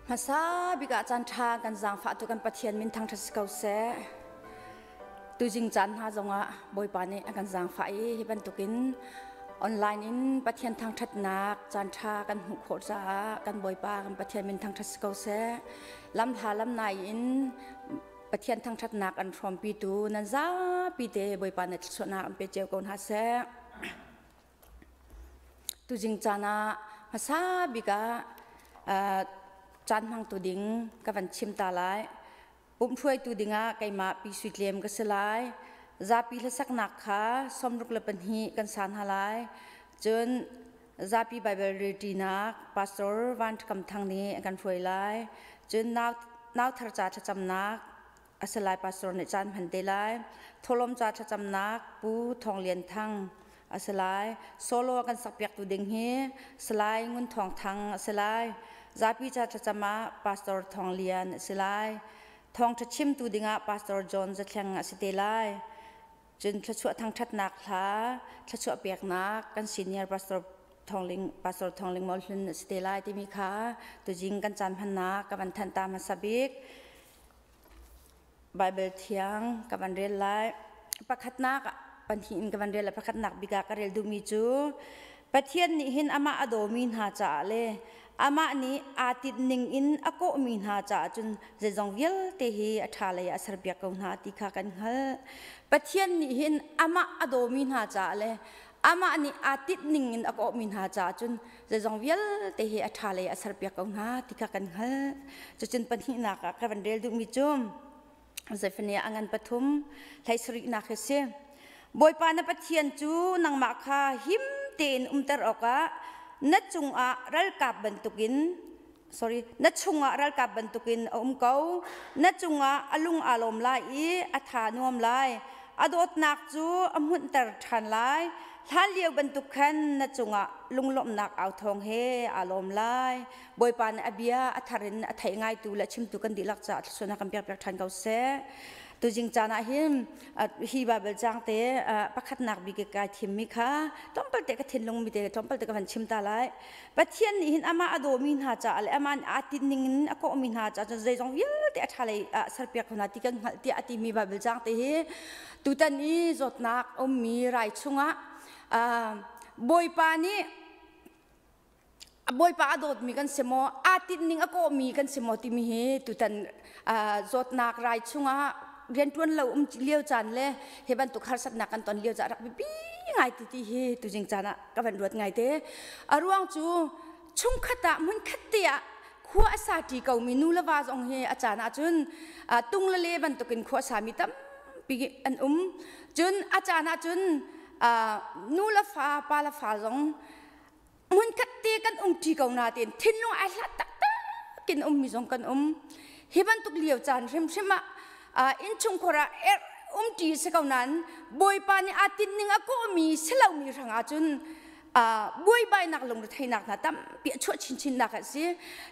Hmasa bik ah caan ṭha kan zaangfah tu kan Pathian min thangṭhat si ko seh. Tuzing caan hna zongah Bawipa nih a kan zaangfah i hi bantukin online in Pathian thangṭhatnak caan ṭha kan hmuh khawh caah kan Bawipa kan Pathian min thangṭhat si ko seh. Lamhla lamnai in Pathian thangṭhatnak an hrawmpitu nan zapi te Bawipa nih thluachuahnak an pe cio ko hna seh. Tuzing caan ah hmasa bik ah caan hmangtu ding ka van chim ta lai. Pumhruaitu dingah keimah Pi Sui Tlem ka si lai. Zapi hlasaknak kha 62 kan sa hna lai. Cun zapi Baibal relṭinak Pastor Van Kam Thang nih a kan hruai lai. Cun nau thar ca thlacamnak a si lai pastor nih caan hman te lai. Tholom ca thlacamnak Pu Thawng Lian Thang a si lai. Solo kan sakpiaktu ding hi Salai Ngun Thawng Thang a si lai. Zapi ca thlacam ah Pastor Thawng Lian a si lai. Thawngṭha chimtu dingah Pastor John Zathleng a si te lai. Cun thluachuah thangṭhatnak hla, thluachuah peknak kan senior Pastor Thawngling Pastor Thawngling Mawl Hlun a si te lai timi kha tuzing kan caan hmannak ka van thanh ta hmasa bik. Baibal thiang ka van rel lai. Pakhatnak pahnih in ka van rel lai. Pakhatnak bik ah ka rel duhmi cu Pathian nih hin amah a dawmi hna caah le amah nih aa tinh ning in a kawhmi hna caah cun zeizong vialte hi a ṭha lei ah a serpiak ko hna ti kha kan hngalh. Pathian nih hin amah a dawmi hna caah le amah nih aa tinh ning in a kawhmi hna caah cun zeizong vialte hi a ṭha lei ah a serpiak ko hna ti kha kan hngalh. Cucun pahnihnak ah ka van rel duhmi cu Zephaniah a ngan pathum hlei sarihnak hi si. Bawipa na Pathian cu nangmah kha him tein umter awkah na cungah ralkap bantukin sorry na chungah ralkap bantukin a um ko na cungah a lung aa lawm lai i a tha nuam lai a dawtnak cu a hmunhter ṭhan lai hlan lio bantuk khan na cungah lunglawmhnak au thawng he aa lawm lai Bawipa nih a bia a thar in a theih ngaitu le chimtu kan dihlak caah thluachuahnak kan pekpiak ṭhan ko seh. Tuzing caan ah hin hi Baibal caang te pakhatnak bik i kai thimmi kha tlawmpal te ka thinlung mi te tlawmpal te ka van chim ta lai. Pathian nih hin amah a dawmi hna caah le amah nih aa tinh ning in a kawhmi hna caah cun zeizong vialte a ṭha lei ah serpiak ko hna ti kan hngalh tiah a timi Baibal caang te hi tutan i zawtnak ummi rai chungah Bawipa nih Bawipa a dawtmi kan si maw aa tinhning a kawhmi kan si maw timi hi tutan zawtnak rai chungah rianṭuan lo um lio caan le hi bantuk harsatnak kan ton lio caan rak biapi ngai ti ti hi tuzing caan ah ka van ruat ngai te. A ruang cu chungkhat ah hmunkhat te ah khua a sa ṭi komi nu le va zong hi a caan ah cun tung le le bantukin khua a sami tampi an um. Cun a caan ah cun nu le fa pa le fa zong hmunkhat te kan umṭi ko nain thinlung ai hlat taktak in ummi zong kan um. Hi bantuk lio caan hrimhrim ah innchungkhar ah er umṭi si ko nain Bawipa nih aa tinhning a kawhmi si lomi hrangah cun buaibainak lungretheihnak hna tampi a chuah chinchinnak a si.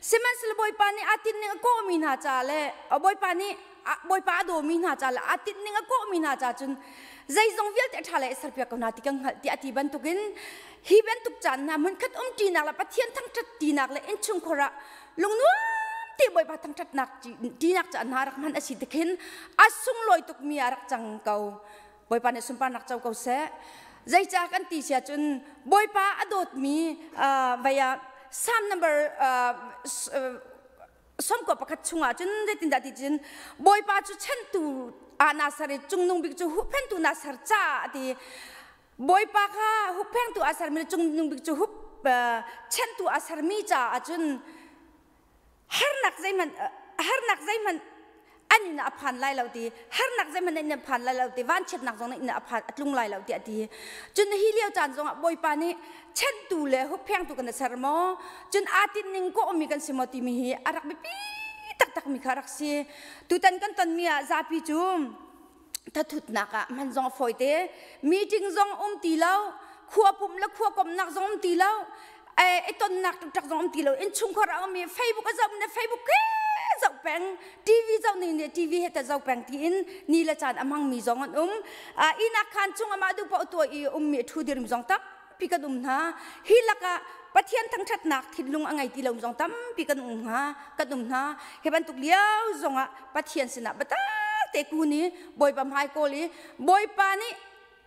Sihmanhsehlaw Bawipa nih aa tinhning a kawhmi hna ca le Bawipa nih Bawipa a dawmi hna ca le aa tinhning a kawhmi hna ca cun zeizong vialte a ṭha le a serpiak ko hna ti kan hngalh tiah a ti bantukin hi bantuk caan hna hmunkhat umṭinak le Pathian thangṭhat tinak le innchungkhar ah lungnuam te Bawipa thangṭhatnak tinak caan hna rak hman a si tikhin a sunglawi tukmi ah rak cang ko. Bawipa nih sunparnak co ko seh. Zeicah kan ti sia cun Bawipa a dawtmi vei ah Psalm number 11 chungah cun zeitindah ti cun Bawipa cu chantu ah naa ser i cungnung bik cu huhphentu naa ser caah a ti. Bawipa kha huhphengtu aa sermi le cungnung bik cu hup chantu aa sermi caah cun harnak zeihmanh harnak zeihmanh an inn ah a phan lai lo ti, harnak zeihmanh an inn a phan lai lo ti, vanchiatnak zong inn ah a phan a tlung lai lo tiah a ti. Cun hi lio caan zongah Bawipa nih chanhtu le hupphengtu kan i ser maw, cun aa tinhning kawhmi kan si maw timi hi a rak biapi taktakmi kha a rak si. Tutan kan tonmi ah zapi cu thathutnak ah hman zong a fawi te, meeting zong um ti lo, khua pumh le khua komhnak zong um ti lo, i tonnak taktak zong um ti lo, innchungkhar a um i Facebook a zoh ne Facebook ke zoh peng, TV zoh ning nih TV he ta zoh peng tiin ni le caan a hmangmi zong an um. Inn khan chung amah duh paoh tuah i ummi a ṭhu dirmi zong tampi. tampi kan um hna. Hi lakah Pathian thangṭhatnak thinlung a ngei ti lo zong tampi kan um hna, kan um hna. Hi bantuk lio zongah Pathian sinah biatak te kun i Bawipa hmai kawl i Bawipa nih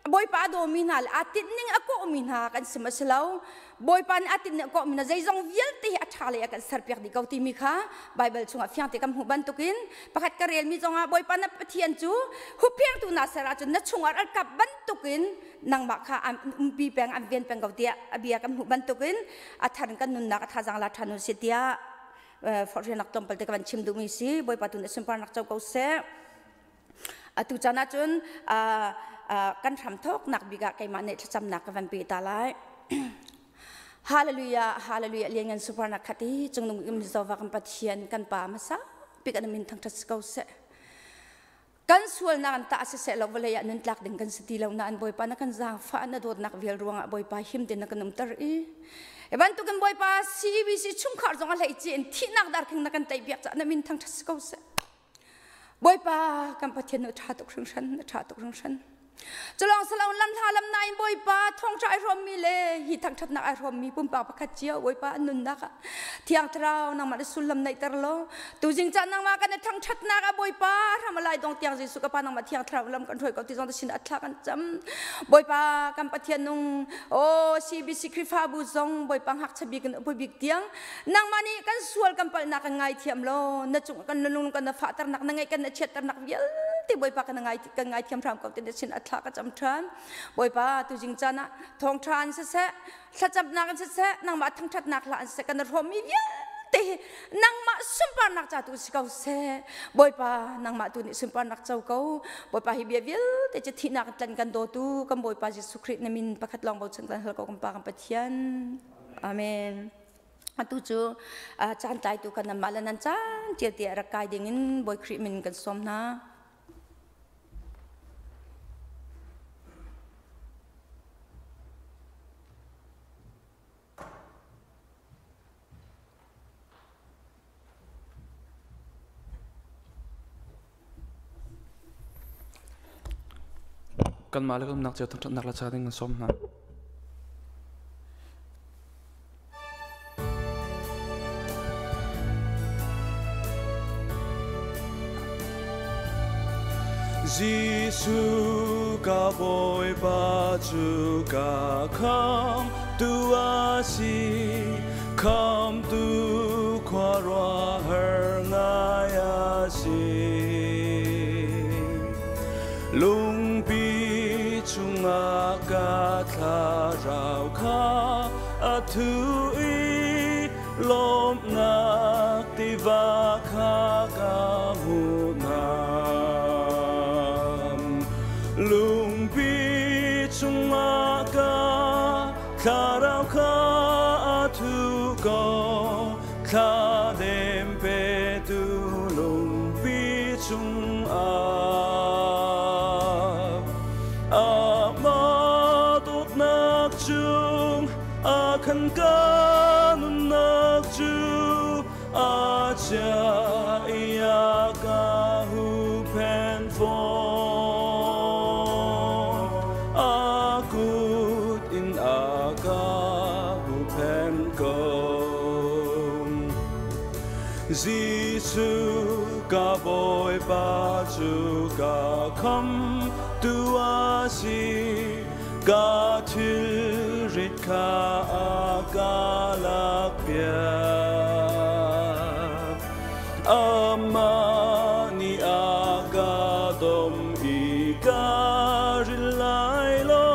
Bawipa a dawmi hna le aa tinhning a kawhmi hna kan sim a si lo. Bawipa nih aa tinhning a kawhmi hna zeizong vialte hi a ṭha lei a kan serpiak dih ko timi kha Baibal chungah fiang te kan hmuh bantukin pakhat ka relmi zongah Bawipa na Pathian cu hupphengtu na ser ahcun na chungah ralkap bantukin nangmah kha an umpi peng an ven peng ko tiah a bia kan hmuh bantukin a thar kan nunnak a thazang la ṭhan u si tiah forhfialnak tlawmpal te ka van chim duhmi si. Bawipa tu nih sunparnak co ko seh. Atu caan ahcun kan hramthawknak bik ah keimah nih thlacamnak ka van pe ta lai. Hallelujah, hallelujah, lianngan sunparnak khat i cungnung im Jehovah kan Pathian kan Pa hmasa bik an min thangṭhat si ko seh. Kan sualnak an tah siseh lo vawlei ah nun tlak ding kan si ti lo nain Bawipa na kan zaangfah na dawtnak vial ruangah Bawipa him tein na kan umter i e bantukin Bawipa CBC chungkhar zong a hleice in thihnak darkhing na kan teipiak caah na min thangṭhat si ko seh. Bawipa kan Pathian na ṭha tuk hringhran, na ṭha tuk hringhran. Culawng salong lam hla lam nain Bawipa thawngṭha ai hrawmmi le hi thangṭhatnak ai hrawmmi pumpak pakhat cio Bawipa an nunnak ah Thiang Thlarau nangmah na sullam neihter law tuzing caan nangmah kan i thangṭhatnak ah Bawipa hram a lai dong tiang Jesuh ka Pa nangmah Thiang Thlarau lam kan hruai ko ti zong sin a thla kan cam. Bawipa kan Pathian nung o CBC Khrihfabu zong Bawipa ngakchia bik in upa bik tiang nangmah nih kan sual kan palhnak kan ngaithiam law na cung kan lung kan na fahternak na ngaih kan na chiatternak vialte Bawipa kan ngai kan ngaithiam hram ko ti na sin a thla ka cam ṭhan. Bawipa tuzing caan ah thawngṭha an siseh, thlacamnak an siseh, nangmah thangṭhatnak hla an siseh kan hrawmmi vialte hi nangmah sunparnak ca tu si ko seh. Bawipa nangmah tu nih sunparnak co ko. Bawipa hi bia vialte cu thihnak tlan kan dawtu kan Bawipa Jesuh Khrih na min pakhat lawng bochan kan hal ko kan Pa kan Pathian. Amen. Atu cu caan tlaitu kan nanmah le nan caan cio tiah rak kai dingin Bawi Khrih min kan sawm hna. Kanmah le kan umnak cio thangṭhatnak le ca ding kan sawm hna. Jesuh ka Bawipa cu ka khamtu a si, khamtu khuaruahhar ngai a si. Lungpi chungah ka thlarau kha a thu i lawmhnak tiva kha ka hmuh hna. Lungpi chungah ka thlarau kha a thu ko, thladem petu lungpi chungah. Amah dawtnak cung a khan ka nunnak cu a chia i a ka huhphenh fawn. A kut in a ka huhphenh ko. Jesuh ka Bawipa cu ka khamtu a si, ka thilrit kha a ka lakpiak. Amah nih a ka dom i ka ril lai lo,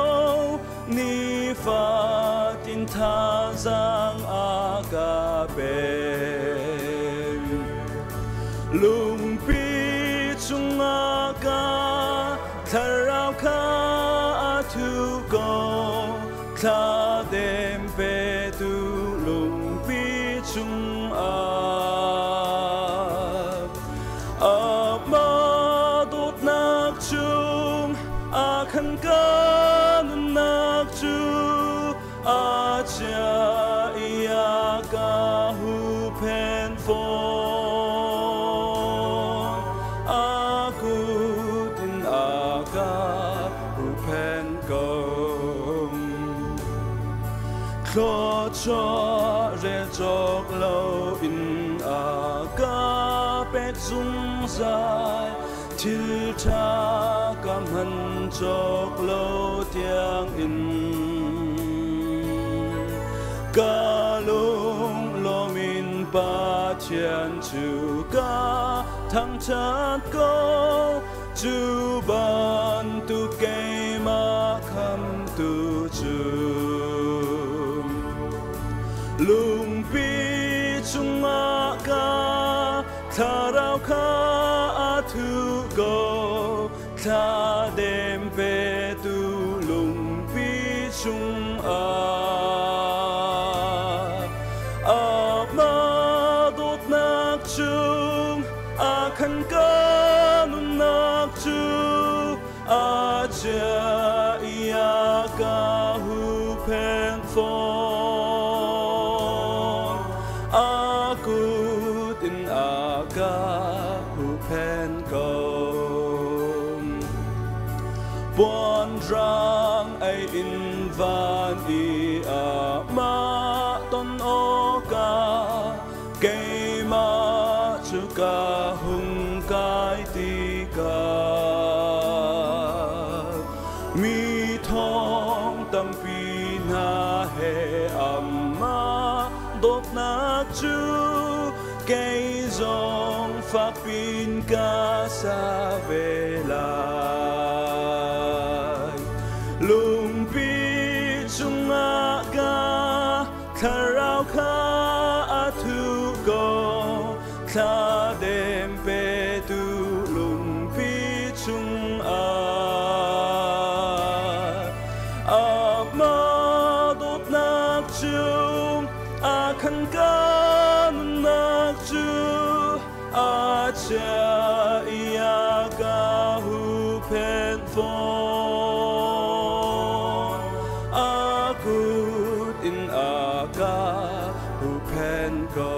nifatin thazaang a ka pek. Lungpi chungah ka thlarau kha a thu ko, thladem petu lungpi chungah. Amah dawtnak chung a khan ka nunnak cu a chia i a ka huhphenh fawn. A kut in a ka huhphenh ko. Thluachuah rel cawk lo in a ka pek zungzal. Thil ṭha ka hman cawk lo tiangin. Ka lunglawm in Pathian cu ka thangṭhat ko. Cu bantuk keimah khamtu cu. Lungpi chungah ka thlarau kha a thu ko. Thladem petu lungpi chungah. Amah dawtnak chung a khan ka nunnak cu a chia i a ka huhphenh fawn. A kut in a ka huhphenh ko. Puanrang ei in van i amah ton awkah keimah cu ka hung kai tikah mi thong tampi hna he amah dawtnak cu kei zong fakpin ka sa ve lai. Lungpi chungah ka thlarau kha a thu ko. Thladem petu lungpi chungah. Amah dawtnak cu a khan ka nunnak cu a chia i a ka huhphenh fawn. A kut in a ka huhphenh ko.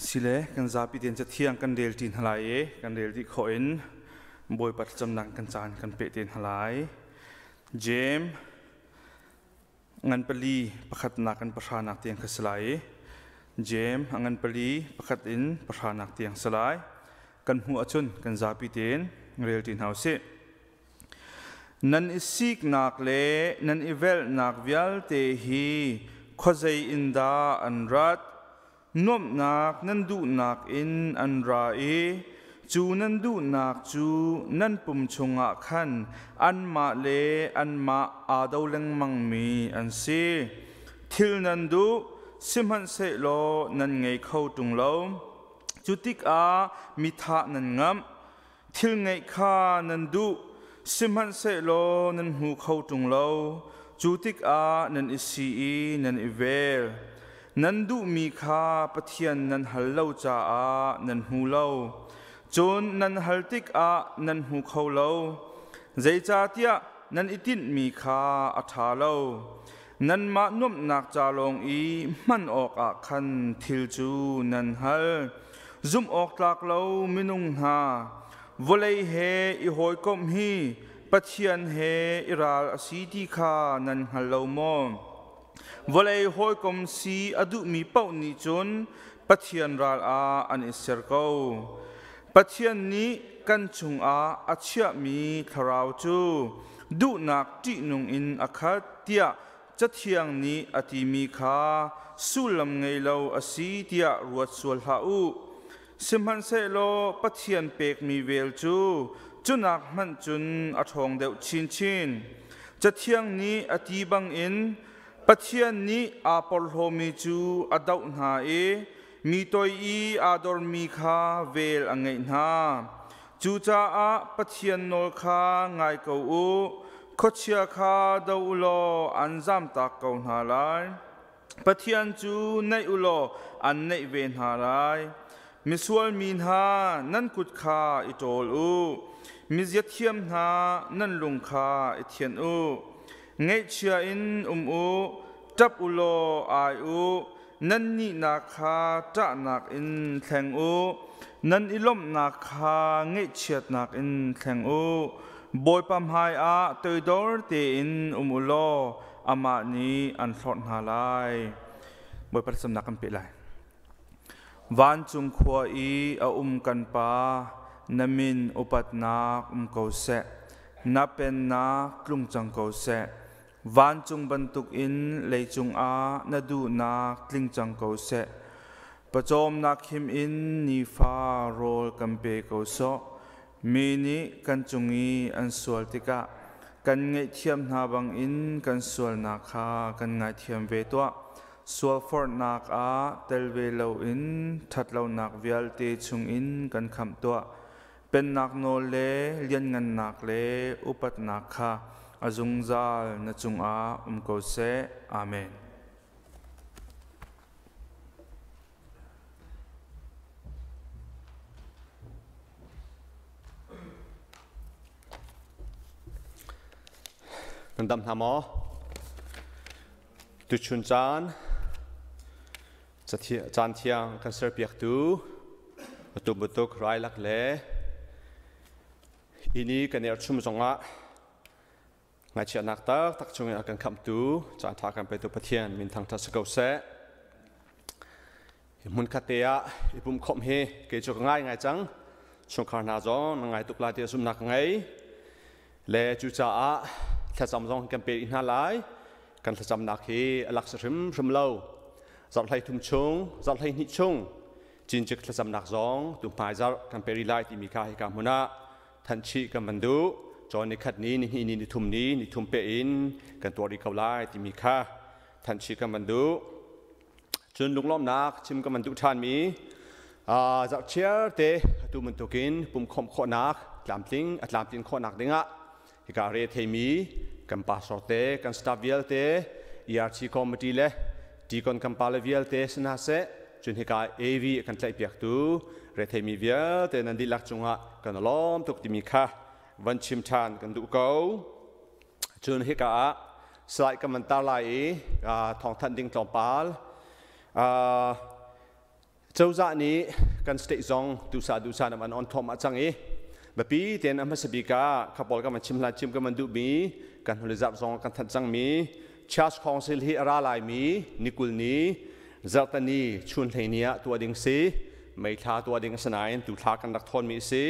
Sile kan zapi tein cathiang kan rel ṭi hna lai i kan rel dih khawh in Bawipa thlacamnak kan caan kan peh te hna lai. Jeim ngan pali pakhatnak in pahranak tiang kha si lai i Jeim a ngan pali pakhat in pahranak tiang si lai. Kan hmuh ahcun kan zapi tein rel ṭi hna u sih. Nan i siknak le nan i velhnak vialte hi khuazei in dah an rat? Nuamhnak nan duhnak in an ra i cu nan duhnak cu nan pum chungah khan anmah le anmah aa do lengmangmi an si. Thil nan duh, sihmanhsehlaw nan ngei kho ṭung lo. Cu tikah mi thah nan ngamh. Thil ngeih kha nan duh, sihmanhsehlaw nan hmu kho ṭung lo. Cu tikah nan i si i nan i vel. Nan duhmi kha Pathian nan hal lo caah nan hmu lo. Cun nan hal tikah nan hmu kho lo, zeicahtiah nan i tinhmi kha a ṭha lo. Nanmah nuamhnak ca lawng i hman awkah khan thil cu nan hal. Zumh awk tlak lo minung hna, vawlei he i hawikomh hi Pathian he i ral a si ti kha nan hngal lo maw? Vawlei hawikom si a duhmi paoh nih cun Pathian ral ah an i ser ko. Pathian nih kan chungah a chiahmi thlarau cu duhnak ṭihnung in a khat tiah Cathiang nih a timi kha sullam ngei lo a si tiah ruat sual hlah u. Sihmanhsehlaw Pathian pekmi vel cu cunak hmanh cun a ṭhawng deuh chinchin. Cathiang nih a ti bangin Pathian nih aa porhlawmi cu a doh hna i mi toi i aa dormi kha vel a ngeih hna. Cucaah Pathian nawl kha ngai ko u, khuachia kha do u law an zamtak ko hna lai. Pathian cu naih u law an naih ve hna lai. Misual mi hna, nan kut kha i ṭawl u. Miziathiam hna, nan lung kha i thianh u. Ngaihchia in um u, ṭap u law ai u. Nan nihnak kha ṭahnak in thleng u. Nan i lawmhnak kha ngaihchiatnak in thleng u. Bawipa hmaiah toidor tein um u law amah nih an hlorh hna lai. Bawipa thlacamnak kan peh lai. Vancung khua i a um kan Pa, na min upatnak um ko seh. Na pennak tlung cang ko seh. Vancung bantukin leicung ah na duhnak tling cang ko seh. Pawcawmnak him in nifa rawl kan pe ko sawh. Mi nih kan cung i an sual tikah kan ngaihthiam hna bangin kan sualnak kha kan ngaithiam ve tuah. Sualforhnak ah tel ve loin ṭhatlonak vialte chungin kan khamh tuah. Pennak nawl le lianngannak le upatnak kha a zungzal na cungah um ko seh. Amen. Nan dam hna maw? Tuchun caan caan thiang kan serpiaktu atu bantuk railak le ini kan erchum zongah Ngaihchiatnak taktak chungin a kan khamhtu, caanṭha kan petu Pathian min thangṭhat si ko seh. Hi hmun khat te ah i pumhkhawmh hi kei cu ka ngai ngai cang. Chungkhar hna zong na ngai tuk lai ti zumhnak ka ngei. Le cucaah thlacam zong kan pe hna lai. Kan thlacamnak hi a lak si hrimhrim lo. Zarh hlei thum chung, zarh hlei hnih chung cincik thlacamnak zong tu hmai zarh kan pe rih lai timi kha hika hmun ah thanhchih kan van duh. Cawn ni khat ni, ni hnih ni, ni thum ni, ni thum pe in kan tuah rih ko lai timi kha thanhchih kan van duh. Cun lunglawmhnak chim kan van duh ṭhanmi zarhchiar te atu bantukin pumkhawmh khawhnak tlamtling a tlamtlin khawhnak dingah hika re theimi kan pastor te, kan staff vialte, ERC committee le Deacon kan pale vialte si hna seh, cun hika AV a kan tlaihpiaktu retheimi vialte nan dihlak cungah kan lawm tuk timi kha van chim ṭhan kan duh ko. Cun hika ah slide kan van tar lai i thawngthanh ding tlawmpal. Cozah nih kan state zong duhsah duhsah na van on thawm ah cang i biapi tein a hmasa bik ah kha pawl kan van chim hlan chim kan van duhmi kan hnu le zarh zong kan thanh cangmi Church Council hi a ra laimi ni 20 ni zarhtani chun hleini ah tuah ding si. May thla tuah ding a si nain tu thla kan rak thawnmi a si.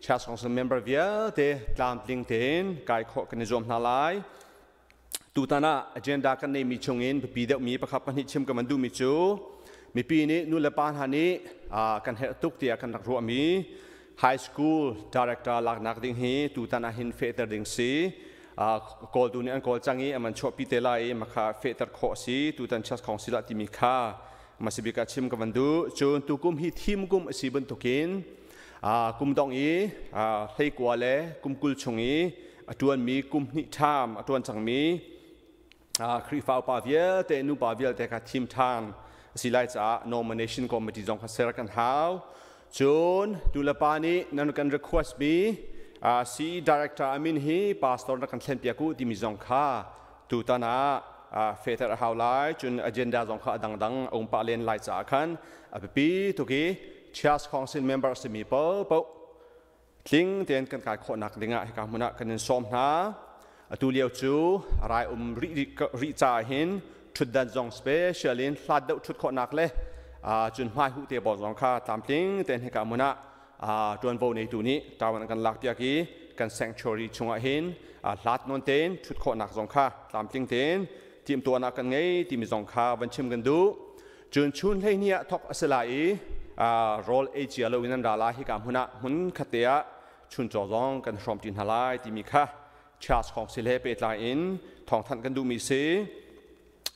Church Council member vialte tlamtling tein kai khawh kan i zuam hna lai. Tutan ah agenda kan neimi chungin biapi deuhmi pakhat pahnih chim kan van duhmi cu mipi nih nu le pa hna nih kan herh tuk tiah kan rak ruahmi high school director laknak ding hi tutan ah hin fehter ding si. Kawltu nih an kawl cang i an chuahpi te lai i makha fehter khawh si tutan church council ah timi kha masibik ah chim ka van duh. Cun tukum hi thim kum a si bantukin kum dong i hleikua le kum 20 chung i a ṭuanmi kum hnih ṭham a ṭuan cangmi Khrihfa upa vialte, nupa vialte kha thim ṭhan a si lai caah nomination committee zong kha ser kan hau. Cun nulepa nih nan kan request mi CE director amin hi pastor na kan thlenpiak u timi zong kha tutan ah fehter a hau lai. Cun agenda zong kha a dangdang a um pah len lai caah khan a biapi tuk i Church Council member a simi paohpaoh tling tein kan kai khawhnak dingah hika hmun ah kan in sawm hna. Atu lio cu rai um rih rih caah hin ṭhutdan zong special in hlat deuh ṭhut khawhnak le cun hmai huh te pawl zong kha tlamtling tein hika hmun ah ṭuanvo neitu nih ṭawan an kan lakpiak i kan sanctuary chungah hin hlat nawn tein ṭhut khawhnak zong kha tlamtling tein timhtuahnak kan ngei timi zong kha van chim kan duh. Cun chun hleihnih ah thawk a si lai i rawl ei cia loin an ra lai. Hika hmun ah hmun khatte ah chuncaw zong kan hrawmṭi hna lai timi kha Church Council he pehtlai in thawngthanh kan duhmi si.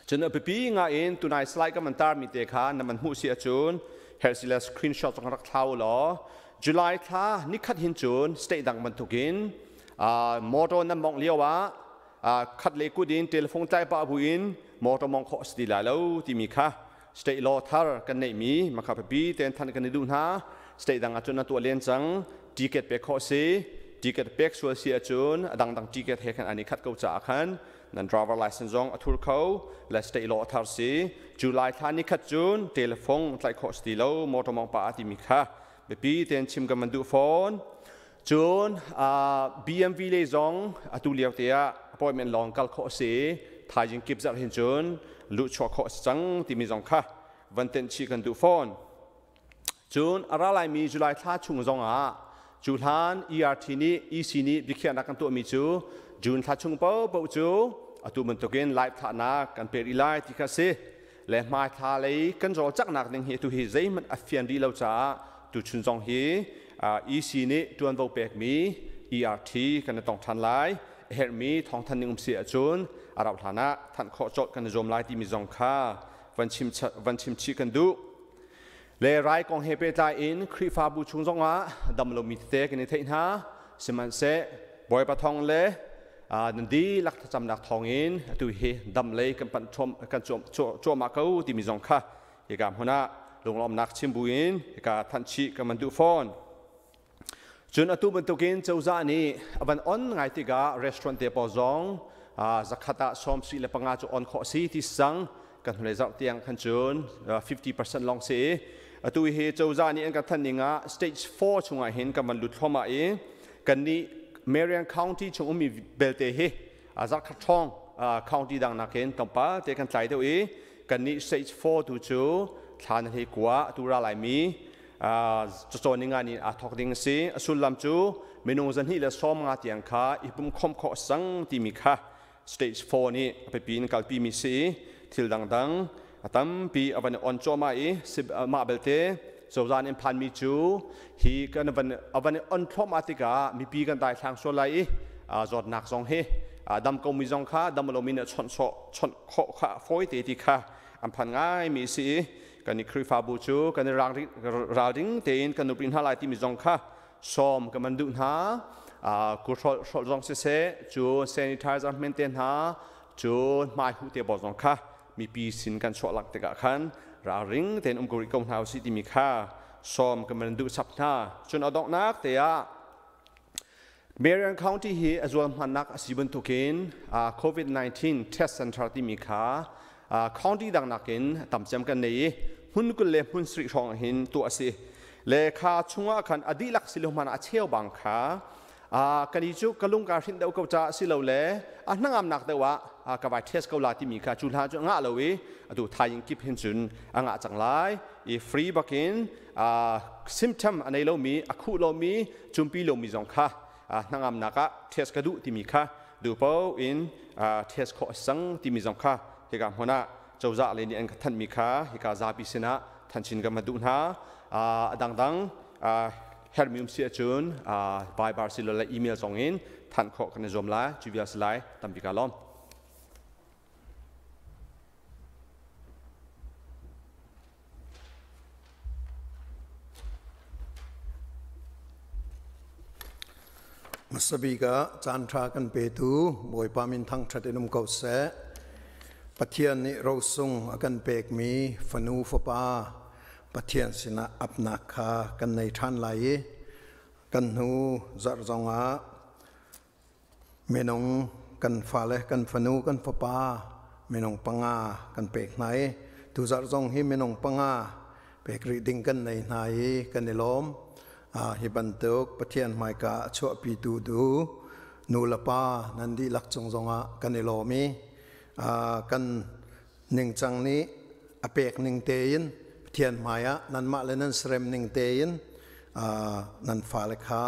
Cun a biapi ngai in tunai slide kan van tarmi te kha na van hmuh si ahcun herh le screenshot zong rak thla u law July thla nikhat hin cun state dang bantukin motor nan mongh lio ah khat le kut in telephone tlai pah buin motor mong khawh a si ti lai lo timi kha state law thar kan neihmi makha pipi ten than kan i duh hna. State dang ahcun an tuah len cang. Ticket pek khawh si, ticket pek sual si ahcun a dangdang ticket he khan an i khat ko caah khan Nan driver license zong a thur kho le state law a thar si. July thla ni khat cun telephone tlaih khawh si ti lo motor mong pa timi kha biapi tein chim kan van duh fawn. Cun BMV lei zong atu lio te ah appointment lawng kal khawh a si. Thaizing kip zarh hin cun luhchuah khawh a si cang timi zong kha van tenh chih kan duh fawn. Cun a ra laimi July thla chung zong ah cu hlan ERT nih EC nih biakhiahnak kan tuahmi cu June thla chung paohpaoh cu atu bantukin live thlahnak kan pek rih lai ti kha a si. Le hmai thla lei kan cawlcanghnak ding hi atu hi zeihmanh a fian rih lo caah tuchun zong hi EC nih ṭuanvo pekmi ERT kan i tong ṭhan lai. A herhmi thawngthanh ning um si ahcun a rauh hlan ah thanh khawh colh kan i zuam lai timi zong kha van chim chih kan duh. Le rai kong he pehtlai in Khrihfabu chung zongah dam lomi tete kan i theih hna. Sihmanhseh Bawipa thawng le nan dihlak thlacamnak thawngin atu hi dam lei kan panh kan cuahmah ko timi zong kha hika hmun ah lunglawmnak chim buin hika thanh chih kan van duh fawn. Cun atu bantukin cozah nih a van on ngai tikah restaurant te pawl zong zakhat ah 75 cu on khawh si ti sang kan hnulei zarh tiang khan cun 50% lawng si. Atu hi cozah nih an kan thanh ning ah stage 4 chungah hin kan van lut thluahmah i kannih Marion County chung ummi belte hi zarkhat hrawng county dang nakin tlawmpal te kan tlai deuh i kannih stage 4 tu cu thla na hlei kua atu ra laimi cacawn ninga ni aa thawk ding a si. A sullam cu minung 250 tiang kha i pum khawmh khawh sang timi kha stage 4 nih a biapi in kalpi mi si i thil dangdang a tampi a van i on cuahmah i mah belte cozah nih an phanmi cu hi kan a van i on thluahmah tikah mipi kan daithlang sual lai i zawtnak zong hi dam komi zong kha dam lomi nih chawnh sawh chawnh khawh kha fawi te ti kha an phan ngaimi si i kan i Khrihfabu cu kan i ralring tein kan nupi hna lai timi zong kha sawm kan van duh hna. Kuhrolh hrolh zong siseh, cu sanitizer hmen te hna, cu hmai huh te pawl zong kha mipi sin kan chuah lak tikah khan ralring tein um ko rih ko hna usih timi kha sawm kan van duh chap hna. Cun a donghnak te ah Marion County hi a zual hmannak a si bantukin COVID-19 test center timi kha county dang nakin tamcem kan nei i hmun 20 le hmun 70 hrawng hin tuah a si. Le kha chungah khan a dihlak si lo hmanh a cheu bang kha kan i cu ka lung ka hrinh deuh ko ca si lo le a hnangamnak deuh ah ka vai test ko la timi kha cu hla cu a ngah lo i atu thaing kip hin cun a ngah cang lai i free bakin symptom a nei lomi, a khuh lomi, cumpi lomi zong kha hnangamnak ah test ka duh timi kha duhpo in test khawh a si cang timi zong kha hika hmun ah cozah lei nih an ka thanhmi kha hika zapi sinah thanchin kan va duh hna. A dangdang herhmi um si ahcun Viber silole email zong in thanh khawh kan i zuam lai. Cu vial si lai. Tampi ka lawm. Hmasabik ah caanṭha kan petu Bawipa min thangṭhat in um ko seh. Pathian nih rosung a kan pekmi fanu fapa Pathian sinah apnak kha kan nei ṭhan lai i kan hnu zarh zongah minung kan fale kan fanu kan fapa minung panga kan pek hna i tuzarh zong hi minung panga pek rih ding kan nei hna i kan i lawm. Hi bantuk Pathian hmaika a chuahpitu du nu le pa nan dihlak cung zongah kan i lawm i kan ningcang nih a pek ning tein Pathian hmaiah nanmah le nan serem ning tein nan fale kha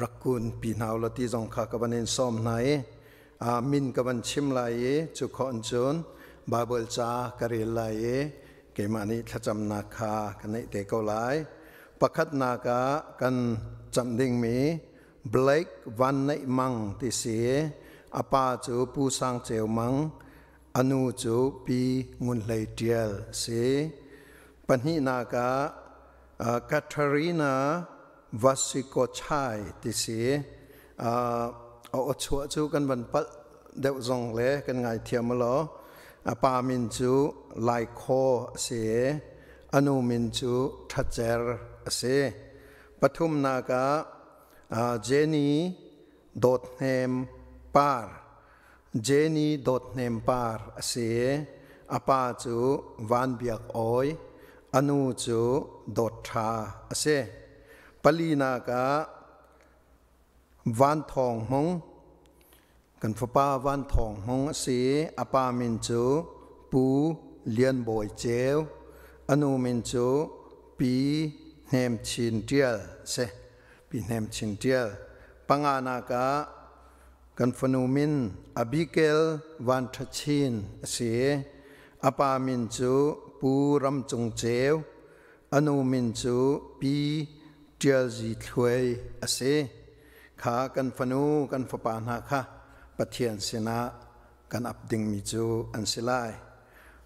rak kun pi hna ulaw ti zong kha ka van in sawm hna i min ka van chim lai i cu khawh cun Baibal ca ka rel lai i keimah nih thlacamnak kha ka neih te ko lai. Pakhatnak ah kan camh dingmi Blake Van Neih Mang ti si, a pa cu Pu Sang Ceu Mang, a nu cu Pi Ngun Hlei Ṭial si. Pahnihnak ah Katarina Vasikochai ti si. A aw chuah cu kan van palh deuh zong le kan ngaithiam law. A pa min cu Lai Khaw a si i a nu min cu Ṭhacer a si. Pathumnak ah Jenny Dawt Hnem Par. Jenny Dawt Hnem Par a si. A pa cu Van Biak Awi, a nu cu Dawt Ṭha a si. Palinak ah Van Thawng Hmung, kan fapa Van Thawng Hmung a si. A pa min cu Pu Lian Bawi Ceu, a nu min cu Pi Hnem Chin Ṭial a si. Pi Hnem Chin Ṭial. Panganak ah kan fanu min Abigail Van Ṭha Chin a si. A pa min cu Pu Ram Cung Ceu, a nu min cu Pi Ṭial Zi Thluai a si. Kha kan fanu kan fapa hna kha Pathian sinah kan ap dingmi cu an si lai.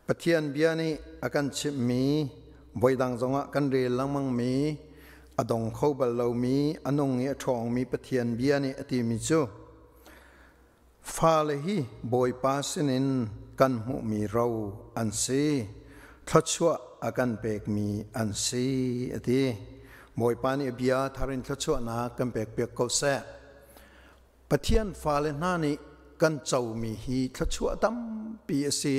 Pathian bia nih a kan chimhmi voidang zongah kan rel lengmangmi a dong kho bal lomi a nung i a ṭhawngmi Pathian bia nih a timi cu fale hi Bawipa sinin kan hmuhmi ro an si, thluachuah a kan pekmi an si a ti. Bawipa nih a bia thar in thluachuahnak kan pekpiak ko seh. Pathian fale hna nih kan comi hi thluachuah tampi a si.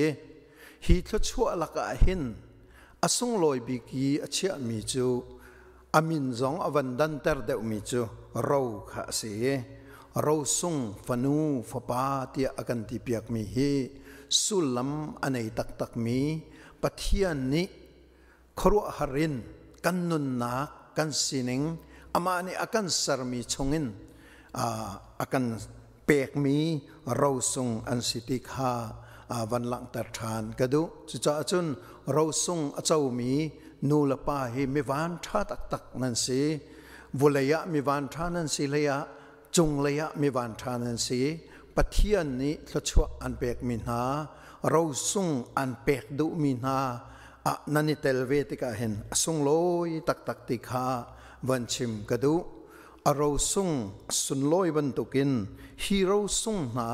Hi thluachuah lakah hin a sunglawi bik i a chiahmi cu a min zong a van danter deuhmi cu ro kha a si. Ro sung fanu fapa tiah a kan ti piakmi hi sullam a nei taktakmi Pathian nih khuaruahhar in kan nunnak kan sining amah nih a kan sermi chungin a kan pekmi rosung an si ti kha van langhter ṭhan ka duh. Cucaah cun rosung a comi nu le pa hi mi van ṭha taktak nan si. Vulei ah mi van ṭha nan si hlei ah cunglei ah mi van ṭha nan si. Pathian nih thluachuah an pekmi hna, rosung an pek duhmi hna ah nan i tel ve tikah hin a sunglawi taktak ti kha van chim ka duh. A rosung a sunlawi bantukin hi rosung hna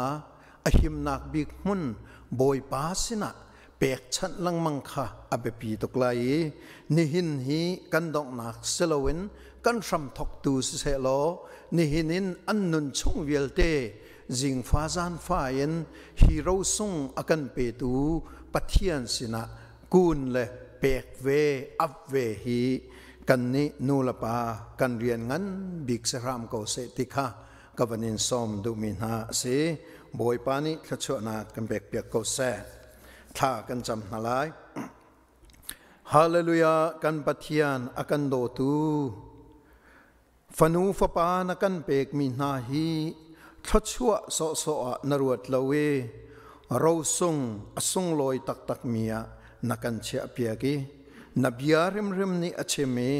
a himnak bik hmun Bawipa sinah pekchanh lengmang kha a biapi tuk lai i nihin hi kan donghnak si loin kan hramthawktu siseh law nihin in an nun chung vialte zingfa zanfa in hi rosung a kan petu Pathian sinah kun le pek ve ap ve hi kannih nu le pa kan rian ngan bik si hram ko seh ti kha ka van in sawm duhmi hna a si. Bawipa nih thluachuahnak kan pekpiak ko seh. Thla kan cam hna lai. Hallelujah, kan Pathian a kan dawtu fanu fapa na kan pekmi hna hi thluachuah sawhsawh ah na ruat lo i rosung a sunglawi taktakmi ah na kan chiahpiak i na bia hrimhrim nih a chim i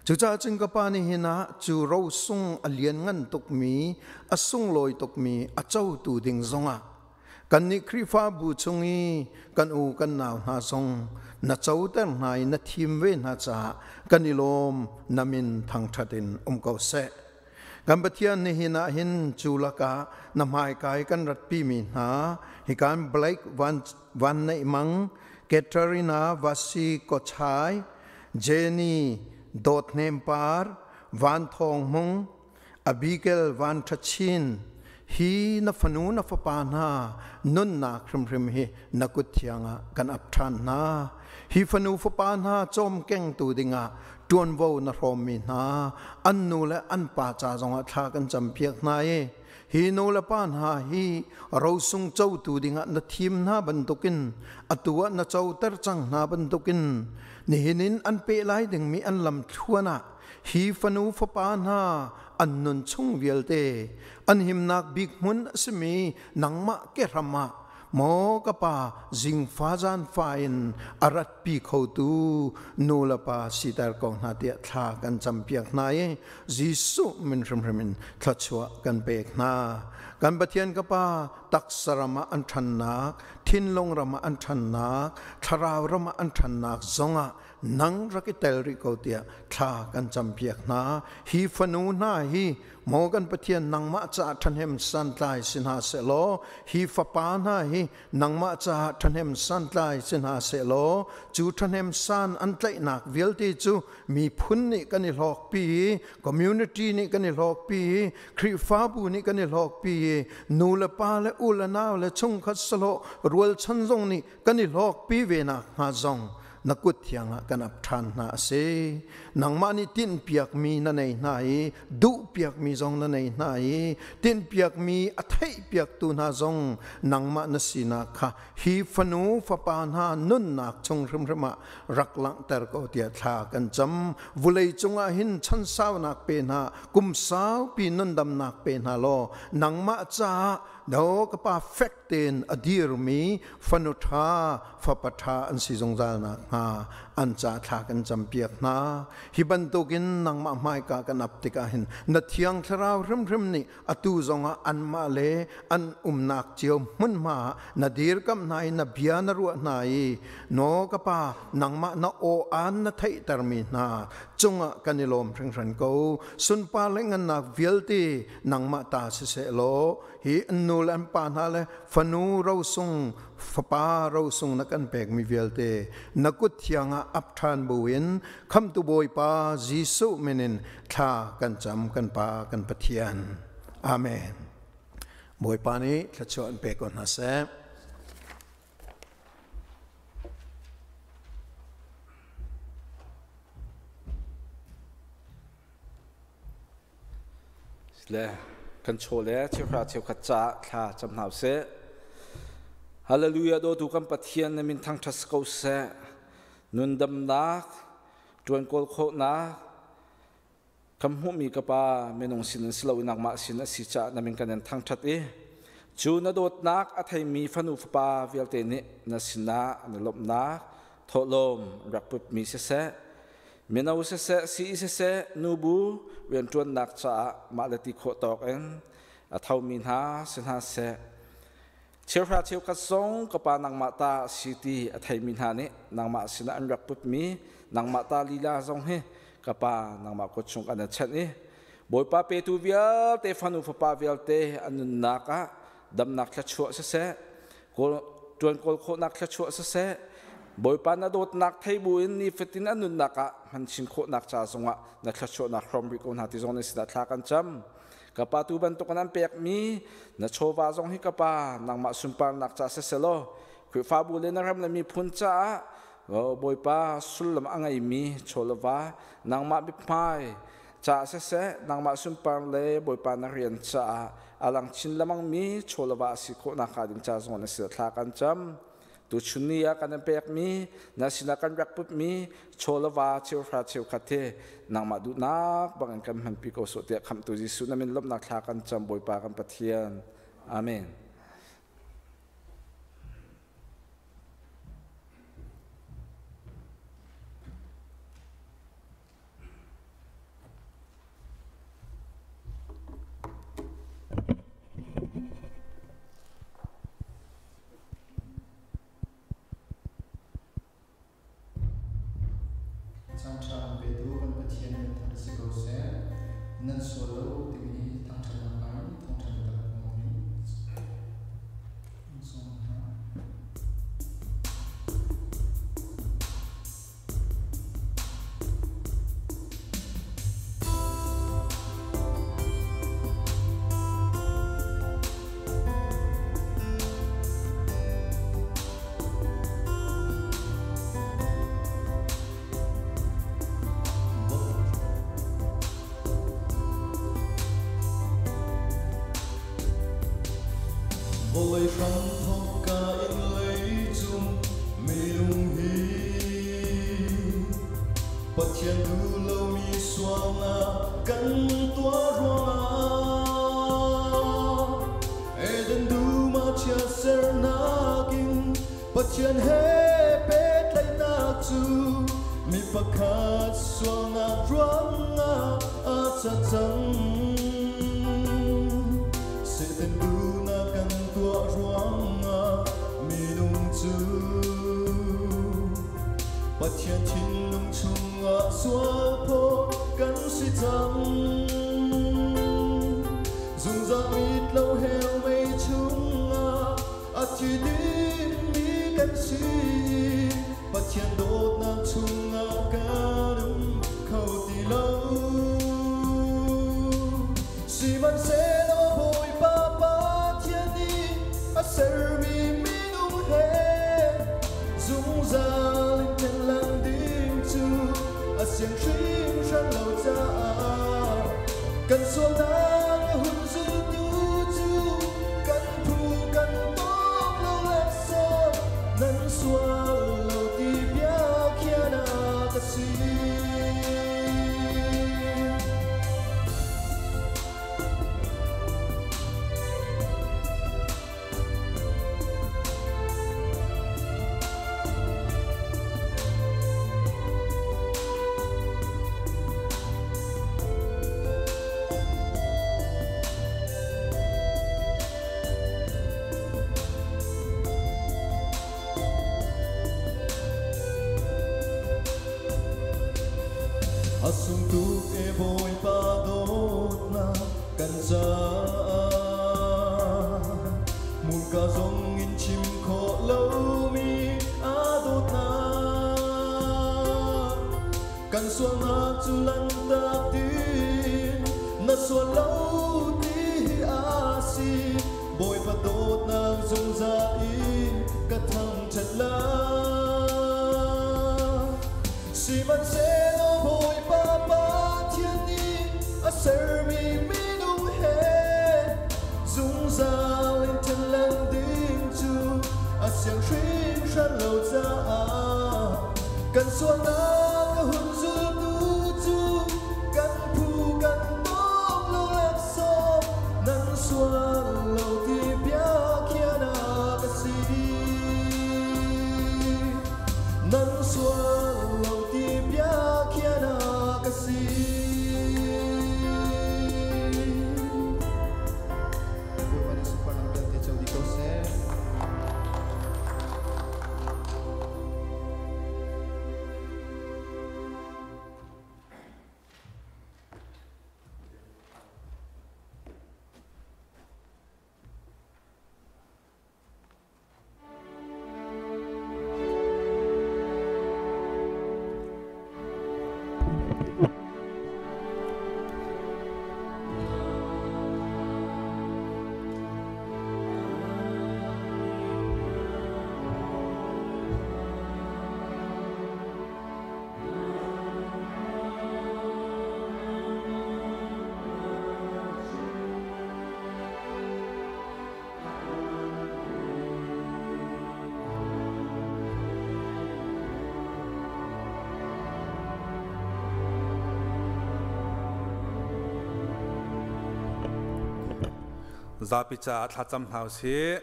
cucaah cun ka pa nih hin ah cu rosung a lianngan tukmi a sunglawi tukmi a cotu ding zongah kannih Khrihfabu chung i kan u kan nau hna zong na coter hna i na thim ve hna caah kan i lawm, na min thangṭhat in um ko seh. Kan Pathian nihin ah hin cu lakah na hmaikai kan ratpimi hna hikan Blake Van, Van Neih Mang, Katerina Vasi Kochai, Jenny Dawt Hnem Par, Van Thawng Hmung, Abigail Van Ṭha Chin, hi na fanu na fapa hna nunnak hrimhrim hi na kut thiang ah kan ap ṭhan hna. Hi fanu fapa hna cawmkengtu dingah ṭuanvo na hrawmmi hna an nu le an pa ca zongah thla kan campiak hna i hi nu le pa hna hi rosung cotu dingah na thim hna bantukin atu ah na coter cang hna bantukin nihin in an peh lai dingmi an lam thluan ah hi fanu fapa hna an nun chung vialte an himnak bik hmun a simi nangmah kehram ah maw ka pa zingfa zaanfa in a ratpi khotu nu le pa siter ko hna tiah thla kan campiak hna i Jesuh min hrimhrim in thluachuah kan pek hna. Kan Pathian ka pa taksa ram ah an ṭhannak, Thinlung ram ah an ṭhannak, thlarau ram ah an ṭhannak zongah nang rak i tel rih ko tiah thla kan campiak hna. Hi fanu hna hi maw kan Pathian nangmah caah ṭhahnem santlai si hna sehlaw, hi fapa hna hi nangmah caah ṭhahnem santlai si hna sehlaw, cu ṭhahnem san an tlaihnak vialte cu miphun nih kan i hlawkpi i, community nih kan i hlawkpi i, Khrihfabu nih kan i hlawkpi i, nu le pa le u le nau le chungkhat sahlawh rualchan zong nih kan i hlawkpi ve nak hnga zong na kut thiang ah kan ap ṭhan hna a si. Nangmah nih tinhpiakmi na nei hna i duhpiakmi zong na nei hna i tinhpiakmi a theihpiaktu hna zong nangmah na sinak kha hi fanu fapa hna nunnak chung hrimhrim ah rak langhter ko tiah thla kan cam. Vulei cungah hin chan saunak pe hna, kum saupi nundamnak pe hna law nangmah caah do ka pa fek tein a dirmi fanu ṭha fapa ṭha an si zungzal nakhnga an ca thla kan campiak hna. Hi bantukin nangmah hmaika kan ap tikah hin na Thiang Thlarau hrimhrim nih atu zongah anmah le an umnak cio hmunhma ah na dirkamh hna i na bia na ruah hna i naw ka pa nangmah na aw aan na theihtermi hna cungah kan i lawm hringhran ko. Sunpar le ngannak vialte nangmah ta siseh law hi an nu le an pa hna le fanu rosung fapa rosung na kan pekmi vialte na kut thiang ah ap ṭhan buin Khamhtu Bawipa Jesuh min in thla kan cam kan Pa kan Pathian. Amen. Bawipa nih thluachuah an pe ko hna seh. Le kan chaw le cheuhra cheukhat caah thla cam hna usih. Hallelujah dawtu kan Pathian na min thangṭhat ko seh. Nundamnak, ṭuan kawl khawhnak, kan hmuhmi ka pa minung sin in si loin nangmah sin a si caah na min kan in thangṭhat i cu na dawtnak a theimi fanu fapa vialte nih na sinah an i lawmhnak thawhlawm rak putmi siseh mino siseh sii siseh nubu rianṭuannak caah mah le ti khawh tawk in a thomi hna si hna seh cheuhra cheukhat zong ka pa nangmah ta a si ti a theimi hna nih nangmah sinah an rak putmi nangmah ta lila zong hi ka pa nangmah kut chung an chanh i Bawipa petu vialte fanu fapa vialte an nunnak ah damnak thluachuah siseh ṭuan kawl khawhnak thluachuah siseh Bawipa na dawtnak thei buin nifatin an nunnak ah hman chin khawhnak ca zongah na thluachuahnak hrawm rih ko hna ti zong na sinah thla kan cam. Ka pa tu bantuk an pekmi na chawva zong hi ka pa nangmah sunparnak ca siselaw Khrihfabu le na ram le miphun caah Bawipa sullam a ngeimi chawlava nangmah mithmai ca siseh nangmah sunpar le Bawipa na rian caah a lang chin lemangmi chawlava a si khawh nakhnga ding ca zong na si thla kan cam. Tuchun ni ah kan in pekmi na sinah kan rak putmi chawlava cheuhra cheukhat hi nangmah duhnak bangin kan hmanpi ko sawh tiah khamhtu Jesuh na min lawmhnak thla kan cam Bawipa kan Pathian. Amen. Caanṭha an petu kan Pathian min thang si ko seh. Nan sual lo timi thangṭhatnak hla in thawngṭha biatak phuang in sawm hna. Vawlei hramthawk ka in leicung minung hi Pathian duh lomi sualnak kan tuah ruangah Eden dum ah chiatsernak in Pathian he pehtlaihnak cu mi pakhat sualnak ruangah a ca cang. Satan duhnak kan tuah ruangah minung Pathian thinlung chungah sual phaw kan si cang. Zungzal mit lo hell mei chungah a thi dingmi kan si. Pathian dawtnak chungah kan um kho ti lo. Sihmanhsehlaw Bawipa Pathian nih a sermi minung he zungzal in ṭhenlang ding cu a siang hringhran lo caah kan sualnak a hun zultu cu kan phu kan tawk lo laksawng nan sual lo ti bia khiahnak a si. A sung tuk e Bawipa dawtnak kan caah hmurka zong in chim khawh lomi a dawtnak kan sualnak cu lanhtak din na sual lo ti hi a si. Bawipa dawtnak zungzal in ka thangṭhat lai. Sihmanhsehlaw Bawipa Pathian nih a sermi minung he zungzal in ṭhenlang ding cu a siang hringhran lo caah kan sualnak a hun zultu cu kan phu kan tawk lo laksawng nan sual lo ti bia khiahnak a si. Nan sual lo ti bia khiahnak a si. Bawipa nih sunparnak vialte co dih ko seh. Zapi caah thlacam hna usih.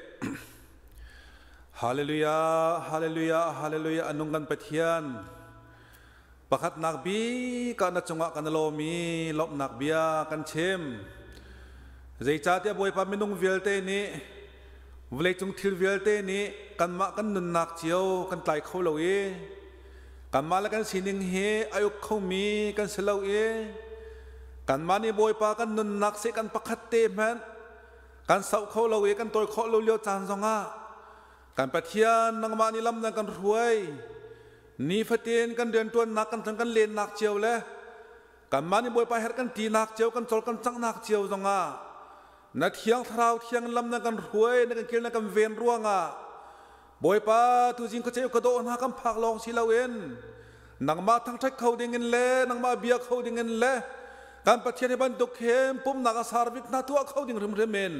Hallelujah, hallelujah, hallelujah, anung kan Pathian. Pakhatnak bik ah na cungah kan lawm i lawmhnak bia kan chim. Zeicahtiah Bawipa minung vialte nih vawleicung thil vialte nih kanmah kan nunnak cio kan tlai kho lo i kanmah le kan sining hi a uk khomi kan si lo i kanmah nih Bawipa kan nunnak seh kan pakhat te hmanh kan sauh kho lo i kan tawi khawh lo lio caan zongah kan Pathian nangmah nih lam na kan hruai. Nifatin kan rianṭuannak kan kan lennak cio le kanmah nih Bawipa herh kan tinak cio kan col kan canghnak cio zongah na Thiang Thlarau thiang lam na kan hruai na kan kil na kan ven ruangah Bawipa tuzing khuacheu ka dawh hna kan phak lawng si loin nangmah thangṭhat kho dingin le nangmah bia kho dingin le kan Pathian hi bantuk hin pumnak a service hna tuah kho ding hrimhrim in